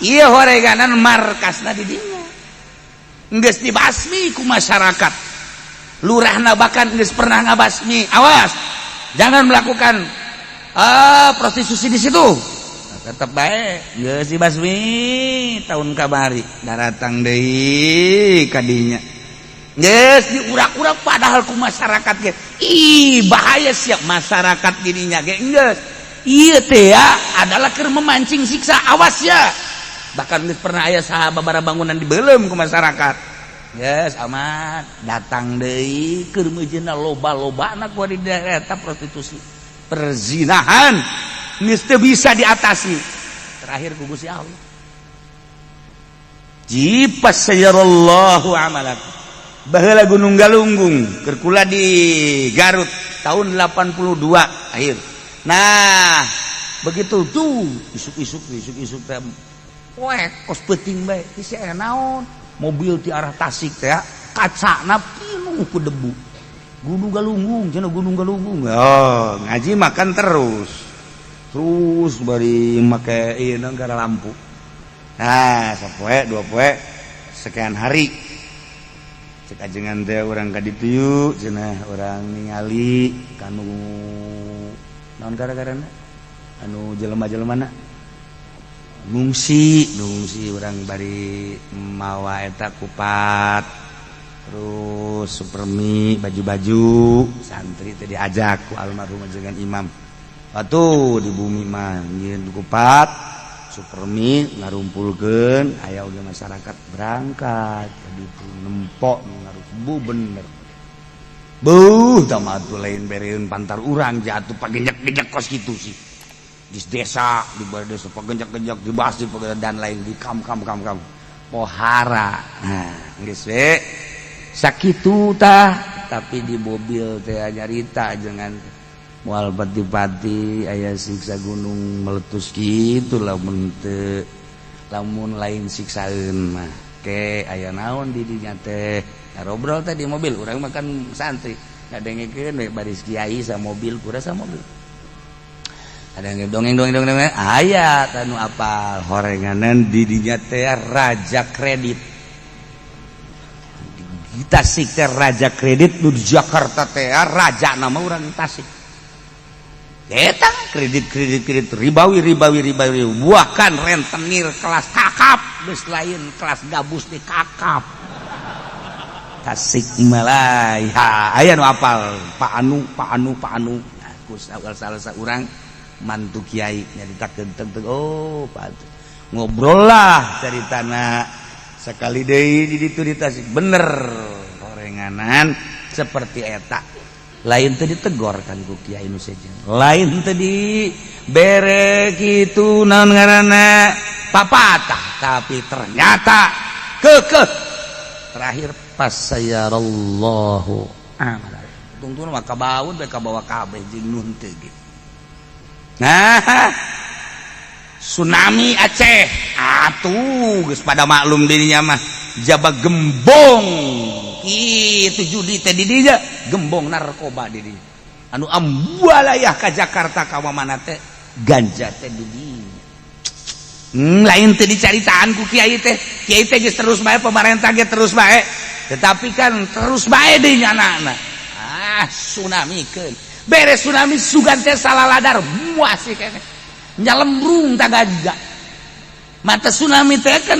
ieu horeganan markasna di dinya geus dibasmi ku masyarakat. Lurahna bahkan geus pernah ngabasmi, awas, jangan melakukan prostitusi di situ. Nah, tetep baik geus dibasmi. Tahun kamari daratang deui kadinya, geus diurak-urak padahal ku masyarakat ge, ih, bahaya. Siap masyarakat dirinya ge geus ieu teh ya adalah keur memancing siksa, awas ya. Bahkan geus pernah aya sahabat bara bangunan dibelem ku masyarakat. Yes, aman. Datang deui keur meujeuhna loba-lobana ku di daerah eta prostitusi, perzinahan, geus teu bisa diatasi. Terakhir ku Gusti Allah jipas sayarallahu amalakum. Baheula Gunung Galunggung, keur kula di Garut tahun 82 akhir. Nah, begitu tuh isuk-isuk isuk-isuk teh poek kos peuting bae isi aya naon, mobil ti arah Tasik teh kacana pinuh ku debu. Gunung Galunggung cenah, Gunung Galunggung. Oh, ngaji makan terus terus bari make ieu gara lampu. Nah, sapoe dua poe sekian hari, cek ajengan teh, urang ka ditu yuk cenah, urang ningali kanu naon gara-garana anu jelema-jelemana ngungsi ngungsi. Urang bari mawa eta kupat, terus supermi, baju-baju santri teh diajak ku almarhum ajengan imam. Atuh di bumi mah nyieun kupat, supermi, ngarumpulkeun aya oge masyarakat berangkat ka ditu nempok ngaruh bu bener. Buh, tah atuh lain bereun pantar urang jatuh pagenjak-genjak kos kitu sih di desa, di balai desa pagenjak-genjak dibahas di dan lain di kam kam kam kam pohara. Nah, geus we sakitu tah. Tapi di mobil teh nyarita jangan moal pati-pati aya siksa gunung meletus gitu, lamun teu lamun lain siksaeun mah ke aya naon di dinya teh. Ngobrol teh di mobil, urang makan santri ngadengekeun we baris kiai sa mobil, kura sa mobil ada yang dongeng dongeng dongeng dongeng. Aya anu apal horenganan di dinya teh raja kredit di Tasik teh, raja kredit nu di Jakarta teh raja nama urang Tasik eta kredit kredit kredit ribawi ribawi ribawi, bahkan rentenir kelas kakap geus lain kelas gabus di kakap. Tasik Malaya aya nu apal Pak Anu, Pak Anu, Pak Anu. Aku salah saurang mantu kiai nyaritakeun teng, oh, Pak, ngobrol lah caritana. Sekali deui di ditu di Tasik bener horenganan seperti eta, lain teu ditegor kan ku kiai nu sejen, lain teu di bere kitu naon ngaranna papatah, tapi ternyata kekeh terakhir pas sayarallahu amal tungtun mah kabaun bae kabawa kabeh jeung nun teu gitu. Nah, tsunami Aceh atuh geus pada maklum dirinya mah jaba gembong itu judi teh di dinya, gembong narkoba di dinya anu ambualayah ka Jakarta ka mana teh ganja teh di dinya. Lain teh dicaritaan ku kiai teh. Kiai teh geus terus bae, pemerintah ge terus bae, tetapi kan terus bae deui nyana. Ah, tsunami keun. Beres tsunami sugan teh salaladar muas sih keneh. Nyalembrung ta ganja. Mata tsunami teh kan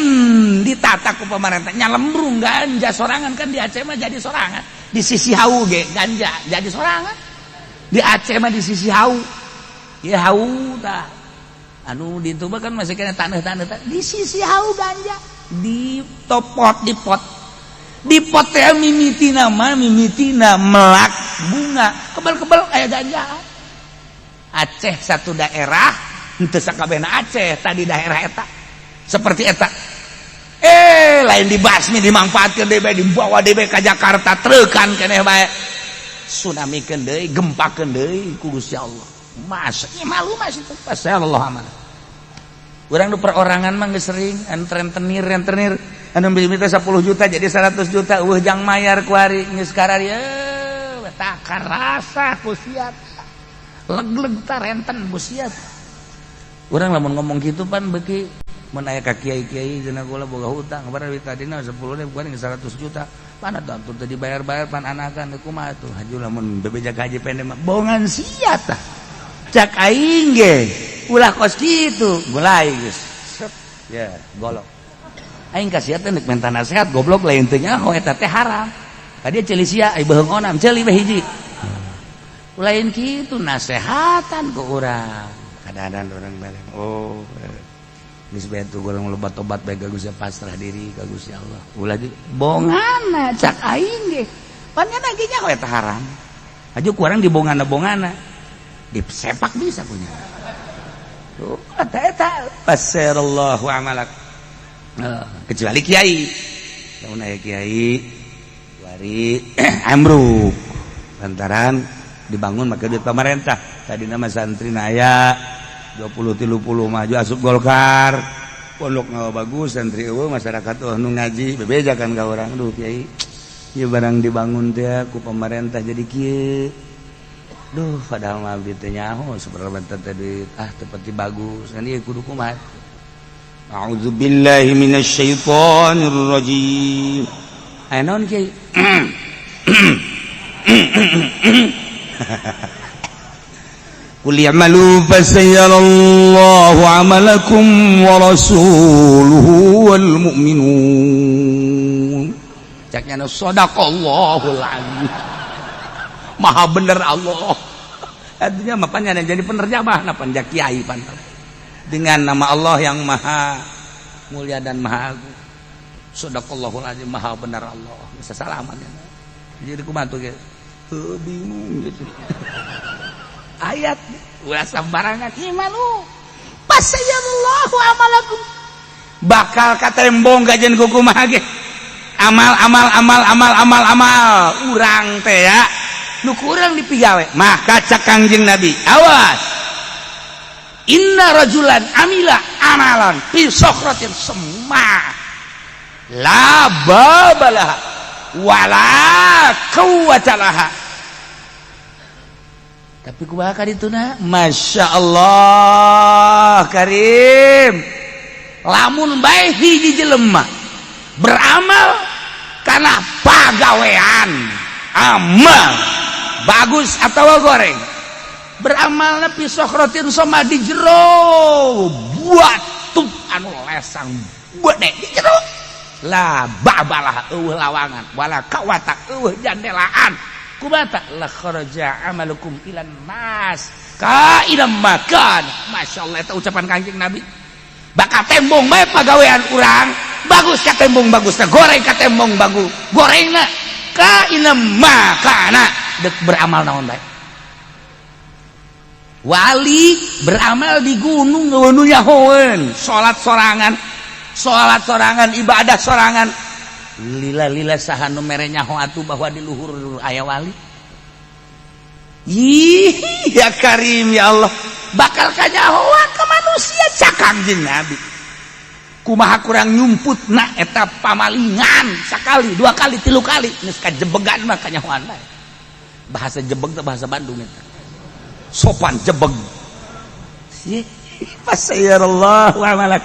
ditata ku pemerintah, nyalembrung ganja sorangan kan. Di Aceh mah jadi sorangan. Di sisi hau ge ganja jadi sorangan. Di Aceh mah di sisi hau. Ya hau tah. Anu di itu kan masih kena tanah-tanah, di sisi hau ganja di topot, di pot, di pot teh mimitina mah mimitina melak bunga kebal-kebal kayak ganja. Aceh satu daerah henteu sakabehna Aceh tadi, daerah eta seperti eta. Lain dibasmi, dimanfaatkeun deui bae, dibawa deui bae ka Jakarta, trekan keneh bae, tsunami keun deui, gempakeun deui ku Gusti Allah. Masa malu masih itu pasti Allah aman. Urang nu perorangan mah geus sering anu rentenir, rentenir anu beli 10 juta jadi 100 juta, eueuh jang mayar kuari geus karari tak karasa ku sia, leg-leg ta renten ku sia. Urang lamun ngomong kitu pan beuki mun aya ka kiai-kiai cenah, kula boga hutang kemarin tadina 10 ribu 100 juta, mana tuh teu dibayar-bayar, pan anakan kumaha tuh? Haju lamun bebeja ka haji pendek mah bongan sia tah. Cak aing ge ulah kos kitu, mulai geus ya golok aing kasih teh nek minta nasihat, goblok. Lain teu nyaho eta teh haram. Tadi ceuli sia ai beuheung onam ceuli we hiji, lain kitu nasehatan ku urang. Kadang-kadang orang bareng, oh geus bae tuh urang loba tobat bae ka Gusti, pasrah diri ka Gusti Allah, ulah di bongana. Cak aing ge pan nya ge nyaho eta haram, aju ku urang dibongana-bongana disepak bisa punya tuh eta eta fasirallahu amalak. Kecuali kiai, lamun aya kiai wari ambruk lantaran dibangun make duit pemerintah, tadi nama santri aya 20 30 maju asup Golkar, pondok ngawa bagus, santri eueuh, masyarakat oh nu ngaji bebeja kan ka urang, "Duh kiai, ieu barang dibangun teh ku pemerintah jadi kieu. Duh, padahal mah abdi teh nyaho seberapa teh duit, ah teu pati bagus kan ieu, kudu kumaha?" A'udzubillahi minasyaitonir rajim. Aya naon, kiai? قل اعملوا فسيرى الله عملكم ورسوله والمؤمنون. Caknya sadaqallahul azim, maha bener Allah. Artinya mapanya jadi penerjemah nah panja kiai pan dengan nama Allah yang maha mulia dan maha agung, sadaqallahul azim, maha benar Allah, bisa salaman ya. Jadi kumaha tuh ge bingung gitu ayat ulah sembarangan. Imalu fasayarallahu amalakum, bakal katembong gajen kumaha ge amal amal amal amal amal amal urang teh ya nu kurang dipigawe. Maka cak Kangjeng Nabi, awas, inna rajulan amila amalan fi sokhratin semma la babalaha wala quwwata laha. Tapi kumaha ka dituna? Masya Allah Karim, lamun bae hiji jelema beramal karena pagawean, amal bagus atau goreng, beramalna fi sokhrotin soma di jero batu anu lesang gede, di jero, la babalah, eueuh lawangan, wala kawata, eueuh jandelaan, kumata la kharaja amalukum ilan nas ka ilam makan. Masya Allah, eta ucapan Kanjeng Nabi, bakal tembong bae pagawean urang, bagus ka tembong bagus, goreng ka tembong bagus gorengna, ka ilam makana. Dek beramal naon bae, wali beramal di gunung nu nyahoeun, salat sorangan, salat sorangan, ibadah sorangan, lila-lila saha nu mere nyaho atuh bahwa di luhur aya wali? Ih ya Karim, ya Allah, bakal kanyahoan ke manusia. Cak Kangjeng Nabi kumaha kurang nyumput na eta pamalingan sekali, dua kali, tilu kali, geus kajebegan mah kanyahoan bae. Bahasa jebeg teh bahasa Bandung eta sopan, jebeg. Fasayarallahu amalak.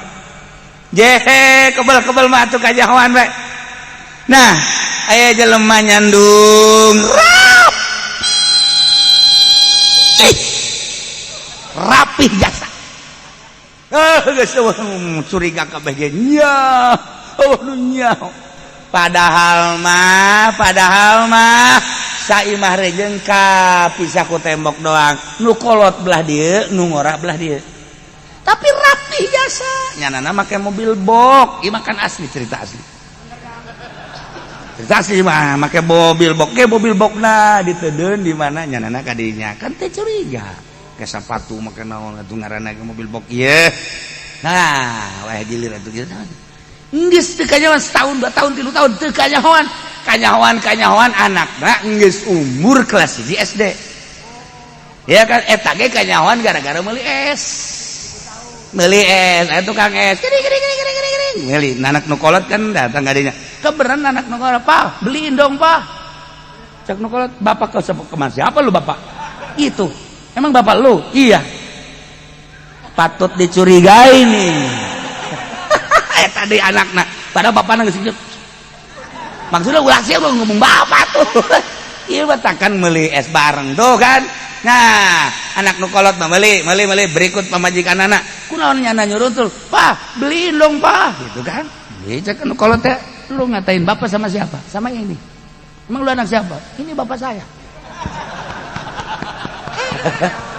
Jehe kebel-kebel mah atuh kanyahoan bae. Nah, aya jelema nyandung rapih. Rapih jasa. Geus curiga kabeh ge nya. Oh nu nya. Padahal mah saimah rejeng ka pisah ku tembok doang. Nu kolot belah dieu, nu ngora belah dieu. Tapi rapih jasa. Nyanana make mobil box. Ieu mah kan asli, cerita asli. Cerita asli mah make mobil box. Ke mobil boxna ditedeun di mana nyanana kadinya. Kan teh curiga. Ke sepatu make naon atuh ngaranna ke mobil box ieu. Nah, wah gilir atuh kieu. Geus teu kanyahoan setahun, 2 tahun, 3 tahun teu kanyahoan. Kanyahoan anakna geus umur kelas 1 SD. Ya kan eta ge kanyahoan gara-gara meuli es. Meuli es, aya tukang es. Gini gini gini gini gini. Meuli anak nu kolot kan datang kadinya. Keberan anak nu kolot, "Pak, beliin dong, Pak." Cak nu kolot, "Bapak ke kemana? Siapa lu bapak?" Itu. Emang bapak lu? Iya. Patut dicurigai nih. Tadi anakna padahal bapakna geus maksudnya ulah sia ngomong bapak tuh. Ieu mah takkan meuli es bareng tuh kan. Nah, anak nu kolot mah meuli meuli meuli berikut pamajikan anak. Kunaon nyana nyuruntul? "Pak, beliin dong, Pak." Gitu kan. Ieu cek nu kolot teh, "Lu ngatain bapak sama siapa?" "Sama ini." "Emang lu anak siapa?" "Ini bapak saya."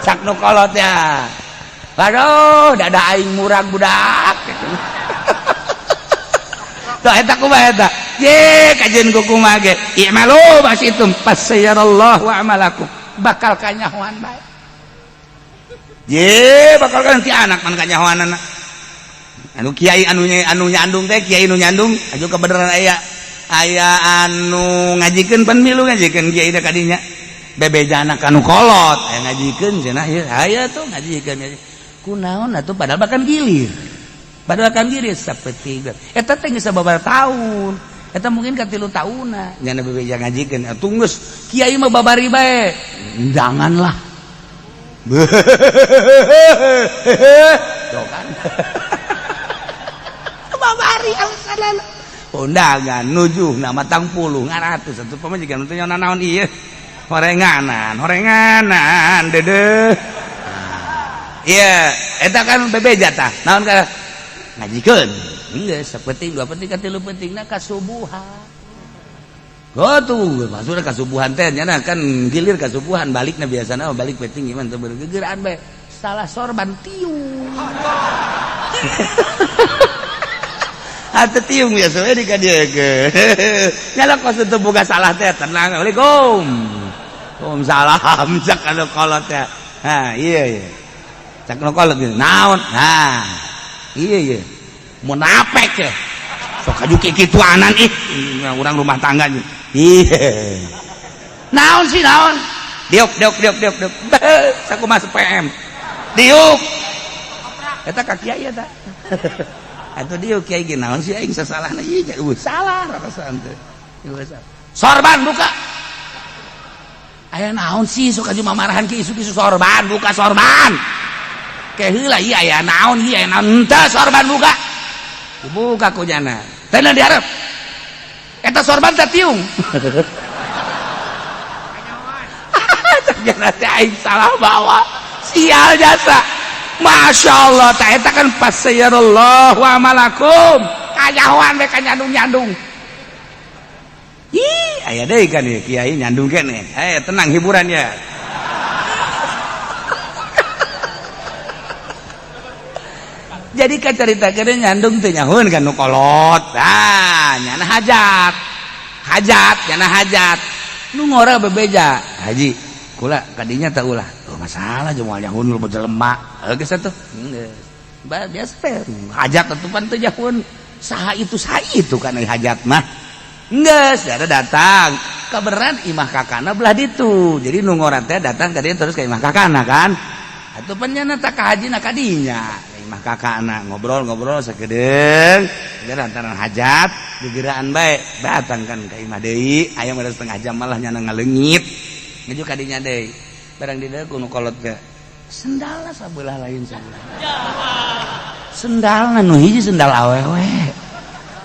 Cak nu kolot ya. "Aduh, dada aing murag budak." Tuh eta kumaha eta? Ye kajian ku kumaha ge. I'malu basitum fasayarallahu a'malakum. Bakal kanyahoan bae. Ye bakal kan ti anak man kanyahoanana. Anu kiai anu anu nyandung teh, kiai nu nyandung aju kebenaran aya aya anu ngajikeun pan milu ngajikeun kiai teh kadinya. Bebeja anak anu kolot aya ngajikeun cenah ieu aya tuh ngajikeun. Kunaon atuh padahal bahkan gilir. Padahal kan gilir sapeting. Eta teh geus sababaraha tahun. Eta mungkin ka 3 taunna nyana bebeja ngajikeun. Atuh geus kiai mah babari bae. Janganlah. Tuh kan. Babari alasan undangan nujuh nama tang puluh ngaratus atuh pamajikan teh nyaona naon ieu. Horenganan, horenganan dedeh. Iya, eta kan bebeja tah. Naon ka ngajikeun. Geus sapenting dua penting ka tilu pentingna kasubuhan. Oh tuh, maksudnya kasubuhan teh nyana kan gilir kasubuhan balikna biasana balik penting gimana teu gegeuraan bae. Salah sorban tiung. Atuh tiung biasa we di ka dieu ke. Nyala kos teu boga salah teh tenang. Assalamualaikum. Waalaikumsalam cak anu kolot teh. Ha, iya iya. Cak nu kolot gitu. Naon? Nah. Iya iya. Munafik ya. Sok aju kikituanan ih urang rumah tangga. Iya. Naon sih naon? Diuk diuk diuk diuk diuk. Sakumaha PM. Diuk. Eta ka kiai eta. Atuh diuk kiai ge naon sih aing sasalahna ieu salah rasaan teh. Sorban buka. Aya naon sih sok aju mamarahan ki isu-isu sorban buka sorban. Ke heula ieu aya naon ieu aya naon henteu sorban buka. Dibuka ku jana. Teh diharap. Eta sorban teh tiung. Jana teh aing salah bawa. Sial jasa. Masya Allah teh eta kan fasayarallahu amalakum. Kanyahoan we kanyandung-nyandung. Ih, aya deui kan ieu kiai nyandung keneh. Eh, tenang hiburan ya. Jadi kan cerita kene nyandung teh nyahueun kan nu kolot. Nah, nyana hajat. Hajat, nyana hajat. Nu ngora bebeja. Haji, kula kadinya teh ulah. Oh, masalah jeung moal nyahueun lu jelema. Heuh geus atuh. Geus. Biasa teh hajat atuh pan teu nyahueun. Saha itu saha itu kan hajat mah. Geus, ada datang. Kabeneran imah kakana belah ditu. Jadi nu ngora teh datang ka dieu terus ka imah kakana kan. Atuh pan nyana tah ka hajina kadinya. Imah kakana ngobrol-ngobrol sakedeung antara hajat gegeraan bae datang kan ka imah deui aya mah setengah jam malah nyana ngaleungit ngaju ka dinya deui barang di dieu ku nu kolot ge. Sendalna sabelah lain sabelah. Sendalna nu hiji sendal awewe.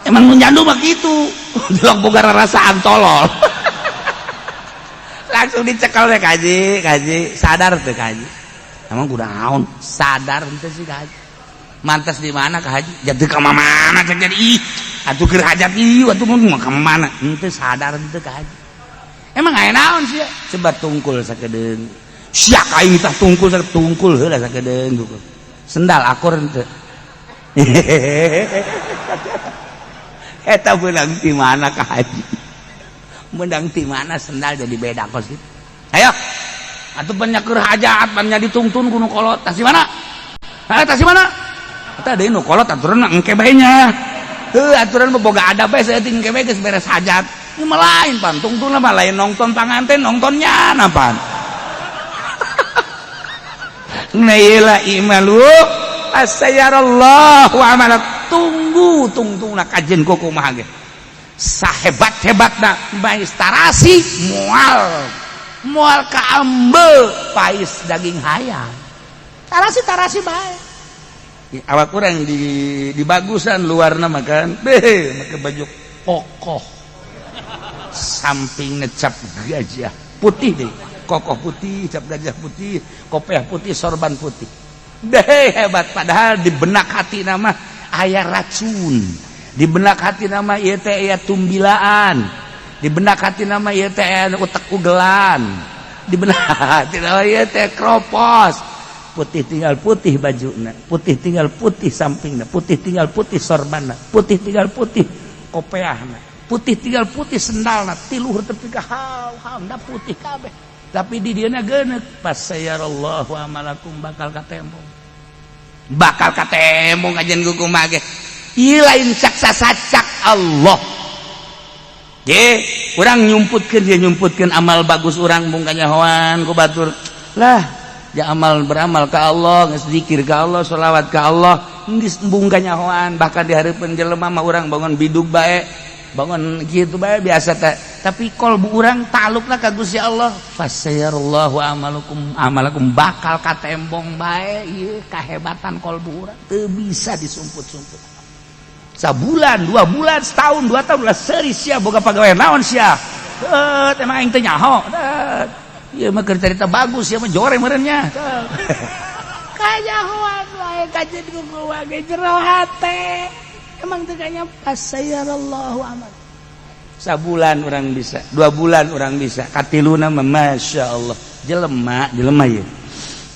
Emang nu nyandu mah kitu. Delok boga rarasaan tolol. Langsung dicekel deh, "Kaji, kaji, sadar teu, kaji? Emang kudu naon? Sadar henteu sih, kaji? Mantas di mana, ka haji? Jadi ka mana cek jadi ih atuh keur hajat ieu atuh mun ka mana henteu sadar henteu, ka haji? Emang aya naon sih? Coba tungkul sakedeung sia ka aing tah, tungkul tungkul heula sakedeung. Sendal akur henteu? Eta beunang di mana, ka haji? Menang di mana sendal jadi beda kos gitu? Ayo atuh, banyak keur hajat, banyak ditungtun ku nu kolot. Tas di mana? Ha, tas di mana? Eta deui nu kolot aturan engke bae nya. Heuh, aturan mah boga adab bae saeutik, engke bae geus beres hajat. Ieu mah lain pan, tungtun mah lain nongton panganten, nongtonnya napan. Nah, ieu i'malu fasayarallahu amalak. Tunggu tungtungna kajen kumaha ge. Sahebat-hebatna mais tarasi moal moal kaambe pais daging hayam. Tarasi tarasi bae. Awak kurang di bagusan luarna makan beh, make baju kokoh, samping ngecap gajah putih deh, kokoh putih, cap gajah putih, kopiah putih, sorban putih deh, hebat. Padahal di benak hati nama aya racun, di benak hati nama ieu teh aya tumbilaan, di benak hati nama ieu teh aya utek ugelan, di benak hati nama ieu teh kropos. Putih tinggal putih bajuna, putih tinggal putih sampingna, putih tinggal putih sorbanna, putih tinggal putih kopeahna, putih tinggal putih sendalna, tiluhur tepi ka haw haw putih kabeh, tapi di dieu geuneuk. Fasayarallahu amalakum, bakal katembong, bakal katembong kajian kumaha ge. Ieu lain cak sasacak Allah ge, urang nyumputkeun, dia nyumputkeun amal bagus urang mung kanyahoan ku batur lah. Ya amal, beramal ka Allah, geus zikir ka Allah, sholawat ka Allah, geus embung kanyahoan. Bahkan di hareupeun jelema mah urang bangun bidug bae, bangun gitu bae biasa teh, tapi kolbu urang talukna ka Gusti Allah. Fasayarallahu amalukum amalakum, bakal katembong bae ieu kahebatan kolbu urang, teu bisa disumput-sumput. Sabulan, 2 bulan, setahun, 2 tahun lah, seuri sia boga pagawean naon sia? Eh, emang aing teu nyaho? Ieu mah keur cerita bagus, ieu mah jore meureun nya. Kanyahoan wae kajeun kumaha ge jero hate emang teu kanya. Fasayarallahu amal. Sabulan orang bisa, 2 bulan orang bisa, katiluna mah masya Allah. Jelema jelema ya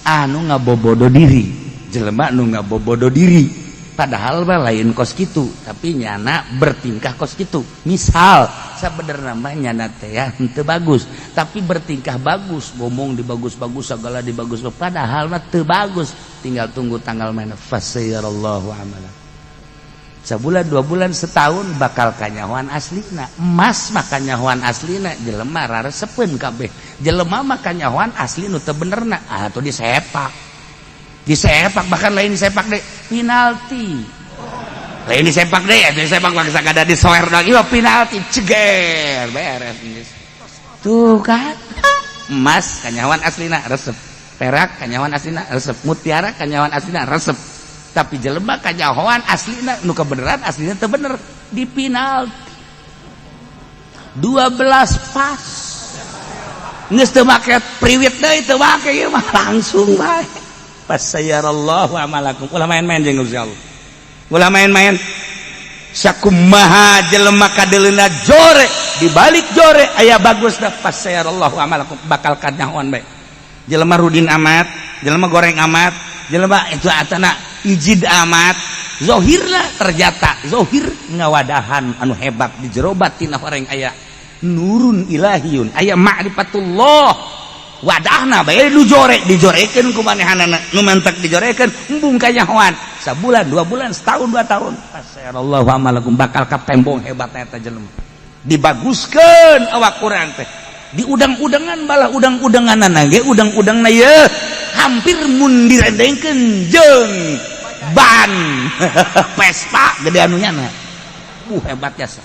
anu ngabobodo diri, jelema nu ngabobodo diri, padahal mah lain kos kitu, tapi nyana bertingkah kos kitu. Misal sabenerna mah nyana teh ya henteu bagus, tapi bertingkah bagus, ngomong di bagus-bagus, segala di bagus, padahal mah teu bagus. Tinggal tunggu tanggal mana. Fasayarallahu amala. Sebulan, 2 bulan, setahun, bakal kanyahoan aslina. Emas mah kanyahoan aslina, jelema raresepeun kabeh. Jelema mah kanyahoan asli nu teu benerna atau disepak, disepak, bahkan lain disepak deh, penalti. Lain disepak deh, disepak bangsa kada disoer lagi mah penalti, ceger, beres tuh kan. Emas kanyahoan aslina resep, perak kanyahoan aslina resep, mutiara kanyahoan aslina resep, tapi jelema kanyahoan aslina nu kebenaran, aslina teu bener, di penalti 12 pas. Geus teu make priwit deui, teu make ieu mah, langsung bae. Fasayarallahu amalakum. Ulah main-main jeung Gusti Allah, ulah main-main. Sakumaha jelema kadeleuna jore, di balik jore aya bagus dah. Fasayarallahu amalakum, bakal kanyahoan bae. Jelema rudin amat, jelema goreng amat, jelema itu atana ijid amat, zohirna ternyata zohir ngawadahan anu hebat di jero batin orang aya nurun ilahiyun, aya ma'rifatullah. Wadahna bae nu jore dijorekeun ku manehanana, nu mantak dijorekeun, embung kanyahoan. Sabulan, 2 bulan, setahun, 2 tahun, fasayarallahu amalakum, bakal katembong hebatna eta jelema. Dibaguskeun awak urang teh, di udang-udangan balah, udang-udangan ge, udang-udangna ye hampir mun direndengkeun jeung ban Vespa gede anunya. Nah, hebat jasa,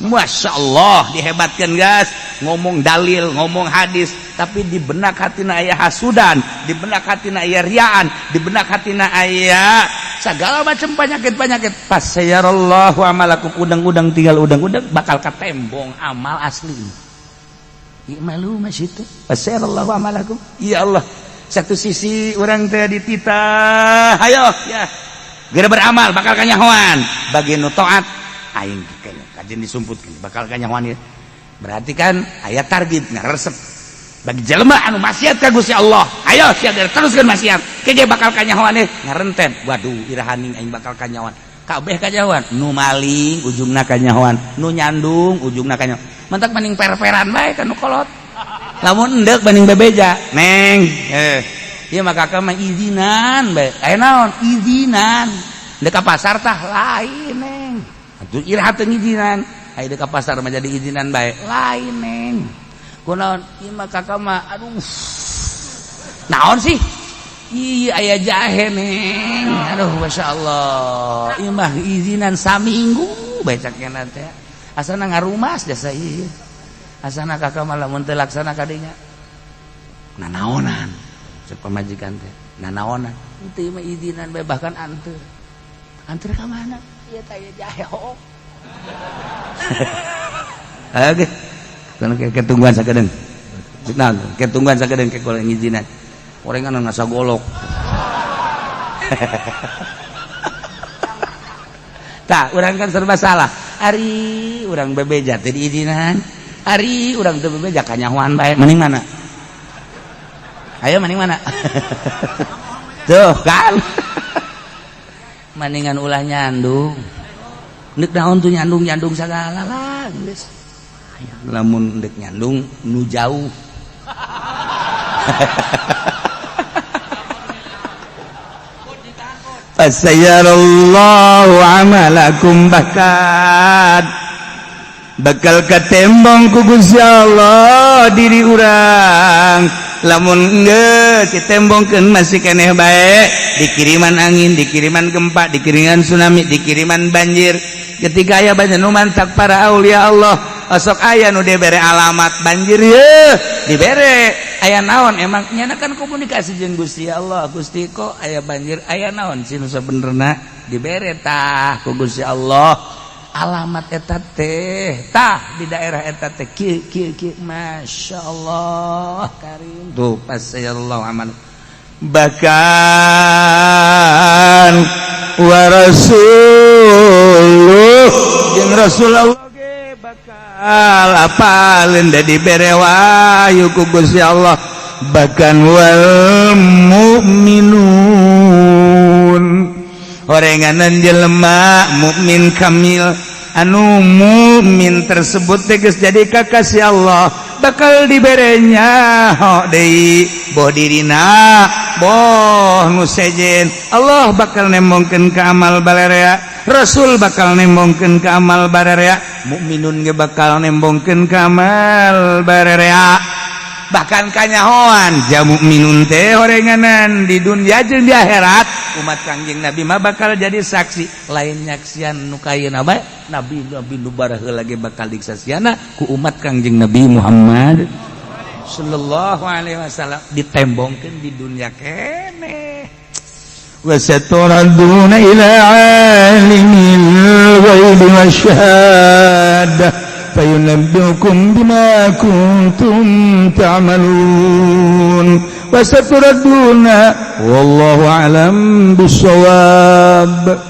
Masya Allah, dihebatkan guys. Ngomong dalil, ngomong hadis, tapi di benak hatina aya hasudan, di benak hatina aya riaan, di benak hatina aya segala macam penyakit-penyakit. Fasayarallahu amalakum, udang-udang tinggal udang-udang bakal katembong amal asli. I'malu ma syi'tum fasayarallahu amalakum. Ya Allah, satu sisi orang teh dititah, ayo ya geura beramal bakal kanyahoan. Bagi nu taat aing kajen disumputkeun bakal kanyahoan ya. Berarti kan aya target ngaresep. Bagi jelema anu maksiat ka Gusti Allah, ayo sia teruskeun maksiat, ke bakal kanyahoan ngarenten. Waduh, irahaning aing bakal kanyahoan? Kabeh kanyahoan. Nu maling ujungna kanyahoan, nu nyandung ujungna kanyahoan. Mentak mending per-peran bae ka nu kolot. Lamun endek banding bebeja, neng, ieu mah kakak mah izinan bae. Aya naon izinan? Dek ka pasar tah lain, neng. Atuh iraha teu ngizinan? Aya dek ka pasar mah jadi izinan bae. Lain, neng. Kunaon? Ieu mah kakak mah, aduh, naon sih? Iya, aya jahe, neng. Aduh, masya Allah, ieu mah izinan saminggu bae cakna teh. Asana ngarumas jasa ieu. Asana kakak mah lamun teu laksana kadinya nanaonan? Cek pamajikan teh, nanaonan? Itu mah izinan bae, bahkan anter. Anter ka mana? Ieu teh aya jahe. Oh. Oke. Kan ketungguan sakedeung. Nah, ketungguan sakedeung ke kalau ngizinan. Orang kan ngasa golok. Tah, urang kan serba salah. Ari urang bebeja teh diizinan. Ari urang teu bebeja kanyahoan bae. Mending mana? Ayo, mending mana? Tuh kan. Mendingan ulah nyandung. Ndek naon tuh nyandung-nyandung segala lah geus. Lamun ndek nyandung nu jauh. Fasayarallahu amalakum, bahkan bakal katembong ku Gusti Allah diri urang. Lamun geus ditembongkeun masih keneh bae, dikiriman angin, dikiriman gempa, dikiriman tsunami, dikiriman banjir. Ketika aya banjir nu mantak para aulia Allah, osok aya nu dibere alamat banjir ye dibere aya naon. Emang nyana kan komunikasi jeung Gusti Allah. Gusti, kok aya banjir, aya naon sih nu sabenerna? Dibere tah ku Gusti Allah alamat eta teh, tah di daerah eta teh kieu kieu kieu. Masya Allah karim. Tuh, Allah aman. Bahkan wa rasuluh jeung Rasulullah ge bakal apalin da dibere wahyu ku Gusti Allah. Bahkan wal mukminun, orenganan jelema mukmin kamil, anu mukmin tersebut tegas jadi kakasih Allah, bakal diberenya deui boh dirina boh nu sejen. Allah bakal nembongkeun ka amal balerea, Rasul bakal nembongkeun ka amal balerea, mukminun ge bakal nembongkeun ka amal balerea. Bahkan kanyahoan ja mukminun teh orenganan di dunia jeung di akhirat. Umat Kangjeng Nabi mah bakal jadi saksi, lain nyaksian nu kayeuna bae, nabi nabi nu baraheula lagi bakal disaksiana ku umat Kangjeng Nabi Muhammad sallallahu alaihi wasallam. Ditembongkeun di dunia keneh. Wasaturaduna ila alimil ghaibi wasyahadah fayunabbiukum bima kuntum ta'malun wasaturaduna wallahu a'lam bissawab.